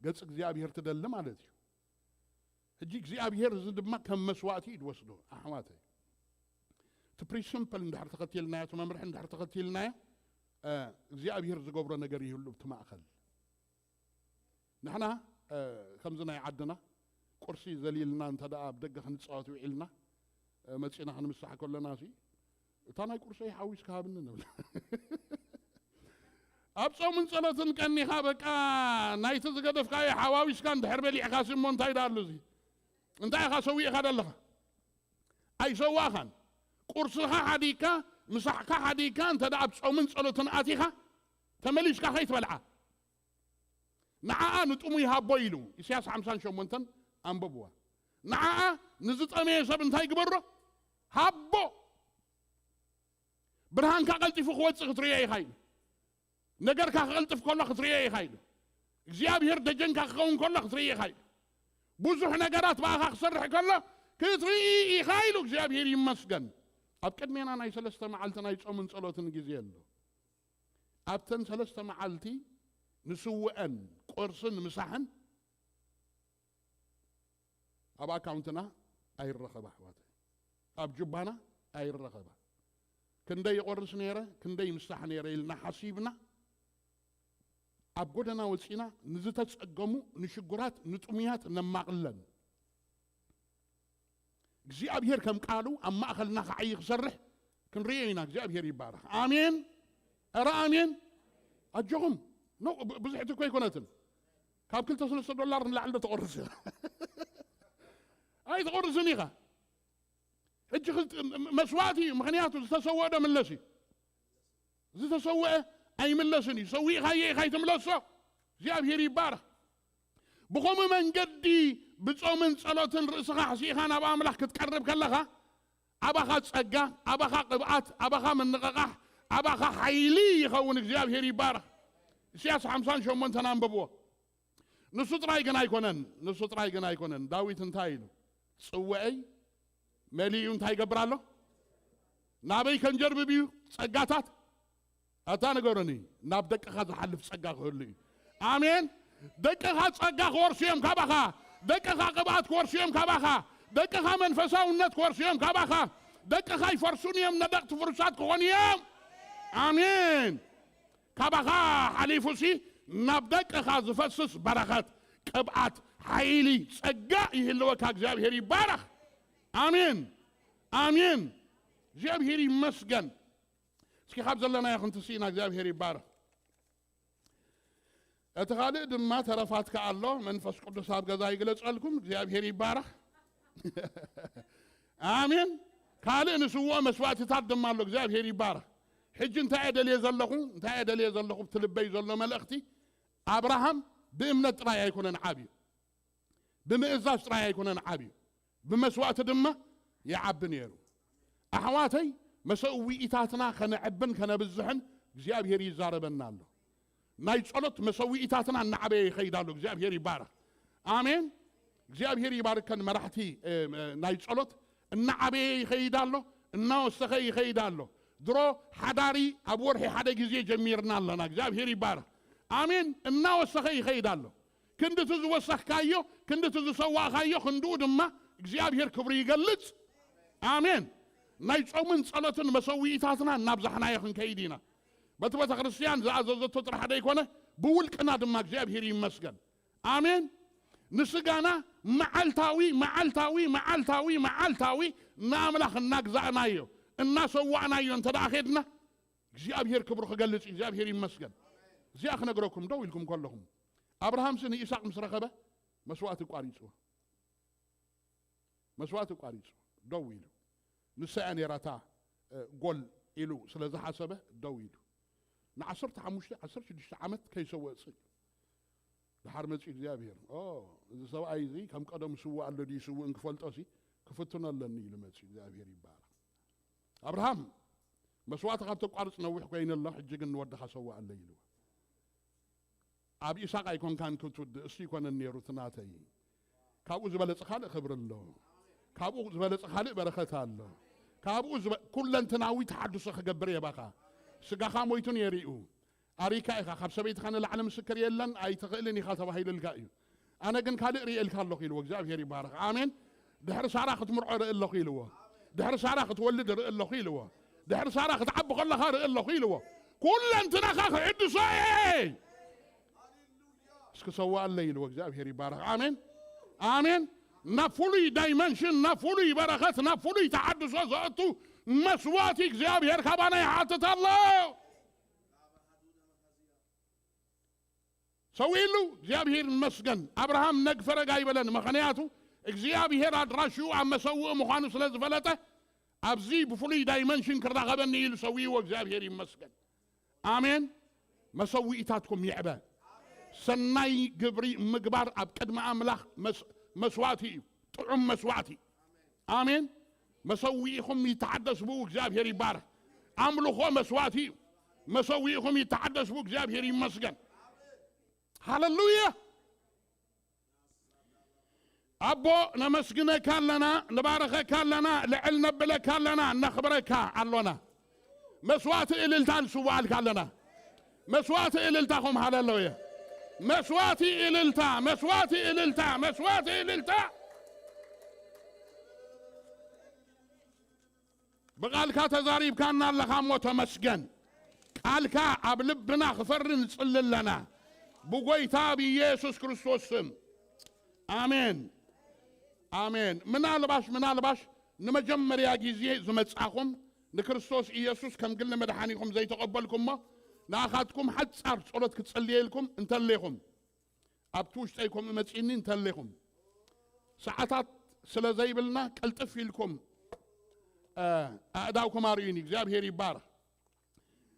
ገጽ እግዚኣብሔር ትደሊ ማለት እዩ። ሕጂ እግዚኣብሔር እዚ ድማ ከም መስዋእቲ እዩ ዝወስዶ ኣሕዋተይ። እቲ ፕሪንስምፕል እንድሕር ተኸቲልናዮ፣ እቲ መምርሒ እንድሕር ተኸቲልናዮ፣ እ፣ እግዚኣብሔር ዝገብሮ ነገር ይህሉ ኣብቲ ማእኸል። ንሕና፣ እ፣ ከምዚ ናይ ዓድና ቁርሲ ዘሊልና እንተ ደኣ ኣብ ደገ ክንጻወት ውዒልና፣ እ፣ መጺና ክንምሳሕ ከለና ሲ፣ "እታ ናይ ቁርሰይ ሓዊስካ ሃብኒ" ንብል። ኣብ ጾምን ጸሎትን ቀኒኻ በቃ ናይቲ ዝገደፍካዮ ሓዋዊስካ እንድሕር በሊዕካ ሲ እሞ እንታይ ደኣ ኣሉ እዚ? እንታይ ኢኻ ሰዊእኻ ደለኻ? ኣይሰዋእኻን። ቁርስኻ ሓዲግካ፣ ምሳሕካ ሓዲግካ እንተ ደኣ ኣብ ጾምን ጸሎትን ኣቲኻ፣ ተመሊስካ ከይትበልዓ። ንዓኣ ንጥሙይ ሃቦ ኢሉ ኢሳያስ ሓምሳን ሸሞንተን ኣንብብዋ። ንዓኣ ንዝጠመየ ሰብ እንታይ ግበሮ? ሃቦ። ብርሃንካ ቀልጢፉ ክወጽእ ክትርእዮ ኢኻ ኢሉ። ነገርካ ክቐልጥፍ ከሎ ክትርእዮ ኢኻ ኢሉ። እግዚኣብሔር ደጀንካ ክኸውን ከሎ ክትርእዮ ኢኻ ኢሉ። ብዙሕ ነገራት ብኣኻ ክሰርሕ ከሎ ክትርኢ ኢኻ ኢሉ። እግዚኣብሔር ይመስገን። ኣብ ቅድሜና ናይ ሰለስተ መዓልቲ ናይ ጾምን ጸሎትን ግዜ ኣሎ። ኣብተን ሰለስተ መዓልቲ ንስውአን ቁርስን ምሳሕን ኣብ ኣካውንትና ኣይረኸባ ኣሕዋተይ፣ ኣብ ጁባና ኣይረኸባ። ክንደይ ይቆርስ ነይረ፣ ክንደይ ይምሳሕ ነይረ ኢልና ሓሲብና ኣብ ጎደና ወፂና ንዝተፀገሙ፣ ንሽጉራት፣ ንጥሙያት ነማቕለን። እግዚኣብሔር ከም ቃሉ ኣብ ማእኸልና ክዓይ ክሰርሕ ክንርእዮ ኢና። እግዚኣብሔር ይባረኽ። ኣሜን። ኧረ ኣሜን። ኣጆኹም። ኖ፣ ብ-፣ ብዙሕ እኮ ኣይኮነትን። ካብ ክልተ ሰለስተ ዶላር ንላዕሊ ዶ ተቆርስ? ኣይተቆርስን ኢኻ። ሕጂ ክልተ መስዋእቲ እዩ። ምኽንያቱ ዝተሰወአ ዶ ምለስ እዩ? ዝተሰወአ ኣይምለስን እዩ። ሰዊእኻዮ ኢኻ ኣይትምለሶ። እግዚኣብሔር ይባረኽ። ብኸምኡ መንገዲ ብጾምን ጸሎትን ርእስኻ ኣሕሲእኻ ናብ ኣምላኽ ክትቀርብ ከለኻ፣ ኣባኻ ጸጋ፣ ኣባኻ ቅብኣት፣ ኣባኻ ምንቕቓሕ፣ ኣባኻ ሓይሊ ይኸውን። እግዚኣብሔር ይባረኽ። ኢሳያስ ሓምሳን ሸሞንተን ኣንብብዎ። ንሱ ጥራይ ግን ኣይኮነን፣ ንሱ ጥራይ ግን ኣይኮነን። ዳዊት እንታይ ኢሉ? "ጽዋኤይ መሊኡ እንታይ ይገብር ኣሎ? ናበይ ከንጀርብብ እዩ ጸጋታት?" ኣታ ንገሩኒ፣ ናብ ደቅኻ ዝሓልፍ ጸጋ ክህሉ እዩ። ኣሜን። ደቅኻ ጸጋ ክወርሱ እዮም ካባኻ። ደቅኻ ቅብኣት ክወርሱ እዮም ካባኻ። ደቅኻ መንፈሳውነት ክወርሱ እዮም ካባኻ። ደቅኻ ይፈርሱን እዮም፣ ነደቕቲ ፍሩሳት ክኾኑ እዮም። ኣሜን። ካባኻ ሓሊፉሲ ናብ ደቅኻ ዝፈስስ በረኸት፣ ቅብኣት፣ ሓይሊ፣ ጸጋ ይህልወካ። እግዚኣብሔር ይባረኽ። ኣሜን፣ ኣሜን። እግዚኣብሔር ይመስገን። እስኪ ካብ ዘለናዮ ክንትስኢና እግዚኣብሔር ይባረኽ። እቲ ካልእ ድማ ተረፋት ከኣ ኣሎ። መንፈስ ቅዱስ ኣብ ገዛ ይግለጸልኩም። እግዚኣብሔር ይባረኽ። ኣሜን። ካልእ ንስውኦ መስዋእትታት ድማ ኣሎ። እግዚኣብሔር ይባረኽ። ሕጂ እንታይ እየ ደልየ ዘለኹ? እንታይ እየ ደልየ ዘለኹ? ብቲ ልበይ ዘሎ መልእኽቲ፣ ኣብርሃም ብእምነት ጥራይ ኣይኮነን ዓብዩ፣ ብምእዛዝ ጥራይ ኣይኮነን ዓብዩ፣ ብመስዋእቲ ድማ ይዓቢ ነይሩ። ኣሕዋተይ፣ መሰዊኢታትና ከነዕብን ከነብዝሕን እግዚኣብሔር ይዛረበና ኣሎ። ናይ ጸሎት መሰዊኢታትና እናዓበየ ይኸይድ ኣሎ። እግዚኣብሔር ይባረኽ። ኣሜን። እግዚኣብሔር ይባርከን መራሕቲ፣ እ፣ እ፣ ናይ ጸሎት። እናዓበየ ይኸይድ ኣሎ፣ እናወሰኸ ይኸይድ ኣሎ። ድሮ ሓዳሪ ኣብ ወርሒ ሓደ ግዜ ጀሚርና ኣለና። እግዚኣብሔር ይባረኽ። ኣሜን። እናወሰኸ ይኸይድ ኣሎ። ክንድቲ ዝወሰኽካዮ፣ ክንድቲ ዝሰዋእካዮ፣ ክንድኡ ድማ እግዚኣብሔር ክብሩ ይገልጽ። ኣሜን። ናይ ጾምን ጸሎትን መሰዊኢታትና እናብዛሕናዮ ክንከይድ ኢና። በቲ ቤተ ክርስቲያን ዝኣዘዘቶ ጥራሕ ደይኮነ፣ ብውልቅና ድማ እግዚኣብሔር ይመስገን። ኣሜን። ንስጋና መዓልታዊ፣ መዓልታዊ፣ መዓልታዊ፣ መዓልታዊ ንኣምላኽ እናግዛእናዮ፣ እናሰዋእናዮ እንተ ደኣ ኼድና፣ እግዚኣብሔር ክብሩ ክገልጽ እዩ። እግዚኣብሔር ይመስገን። እዚኣ ክነግረኩም ደው ኢልኩም ከለኹም፣ ኣብርሃምሲ ንይስሐቅ ምስ ረኸበ መስዋእቲ ኣቋሪፅዎ። መስዋእቲ ኣቋሪፁ ደው ኢሉ። ንሳ እያ ነይራታ፣ እ፣ ጎል ኢሉ ስለ ዝሓሰበ ደው ኢሉ። ንዓሰርተ ሓሙሽተ ዓሰርተ ሽዱሽተ ዓመት ከይሰወእ ጽን። ድሓር መጺኡ እግዚኣብሔር፣ "ኦ፣ እዚ ሰብኣይ እዚ ከም ቀደሙ ይስውእ ኣሎ ድዩ ይስውእን ክፈልጦሲ ክፍትኖ ኣለኒ" ኢሉ መጺኡ። እግዚኣብሔር ይባረኽ። ኣብርሃም፣ "መስዋእቲ ካብ ተቋርጽ ነዊሕ ኮይኑ ኣሎ፣ ሕጂ ግን ንወድኻ ሰውኣለይ" ኢልዎ። ኣብ ይስሐቅ ኣይኮንካን ክትውድእ፣ እሱ ይኮነን ነይሩ እቲ ናተይ። ካብኡ ዝበለጸ ካልእ ክብሪ ኣሎ። ካብኡ ዝበለጸ ካልእ በረኸት ኣሎ። ካብኡ ዝበ-፣ ኩለንትናዊ ተሓድሶ ክገብር የባኻ። ስጋኻ ሞይቱ ነይሩ እዩ። ኣሪካ ኢኻ፣ ካብ ሰበይትኻ ንላዕሊ ምስክር የለን፣ ኣይትኽእልን ኢኻ ተባሂሉልካ እዩ። ኣነ ግን ካልእ ርእየልካ ኣለኹ ኢልዎ። እግዚኣብሔር ይባረኽ። ኣሜን። ድሕሪ ሳራ ክትምርዖ ርኢ ኣለኹ ኢልዎ። ድሕሪ ሳራ ክትወልድ ርኢ ኣለኹ ኢልዎ። ድሕሪ ሳራ ክትዓቢ ከለኻ ርኢ ኣለኹ ኢልዎ። ኩለንትናኻ ክሕድሶ እየ። እስኪ ሰዋኣለይ ኢልዎ። እግዚኣብሔር ይባረኽ። ኣሜን፣ ኣሜን። ናብ ፍሉይ ዳይመንሽን፣ ናብ ፍሉይ በረኸት፣ ናብ ፍሉይ ተሓድሶ ዘእቱ መስዋእቲ እግዚኣብሔር ካባና ይሓትት ኣሎ። ሰዊእሉ። እግዚኣብሔር ይመስገን። ኣብርሃም ነግ ፈረግ ኣይበለን፣ ምኽንያቱ እግዚኣብሔር ኣድራሽኡ ኣብ መሰውኢ ምዃኑ ስለ ዝፈለጠ፣ ኣብዚ ብፍሉይ ዳይመንሽን ክራኸበኒ ኢሉ ሰዊእዎ። እግዚኣብሔር ይመስገን። ኣሜን። መሰዊኢታትኩም ይዕበ። ሰናይ ግብሪ ምግባር ኣብ ቅድሚ ኣምላኽ መስ-፣ መስዋእቲ እዩ፣ ጥዑም መስዋእቲ። ኣሜን። መሰዊኢኹም ይተሓደስ ብኡ፣ እግዚኣብሔር ይባረኽ። ኣምልኾ መስዋእቲ እዩ። መሰዊኢኹም ይተሓደስ ብኡ፣ እግዚኣብሔር ይመስገን። ሃሌሉያ። ኣቦ፣ ነመስግነካ ኣለና፣ ንባረኸካ ኣለና፣ ልዕል ነብለካ ኣለና፣ ነኽብረካ ኣሎና። መስዋእቲ እልልታ ንስዋኣልካ ኣለና። መስዋእቲ እልልታኹም፣ ሃሌሉያ። መስዋእቲ እልልታ፣ መስዋእቲ እልልታ፣ መስዋእቲ እልልታ። ብቓልካ ተዛሪብካና ኣለኻ እሞ ተመስገን። ቃልካ ኣብ ልብና ክፈሪ ንጽሊ ኣለና። ብጎይታ ብኢየሱስ ክርስቶስ ስም። ኣሜን። ኣሜን። ምናልባሽ፣ ምናልባሽ ንመጀመርያ ግዜ ዝመጻኹም ንክርስቶስ ኢየሱስ ከም ግሊ መድሓኒኹም ዘይተቐበልኩሞ ንኣኻትኩም ሓጻር ጸሎት ክጸልየልኩም እንተሌኹም፣ ኣብቲ ውሽጠይ ከምኡ መጺእኒ እንተሌኹም፣ ሰዓታት ስለ ዘይብልና ቅልጥፍ ኢልኩም፣ እ፣ ኣእዳውኩም ኣርእዩኒ። እግዚኣብሔር ይባረኽ።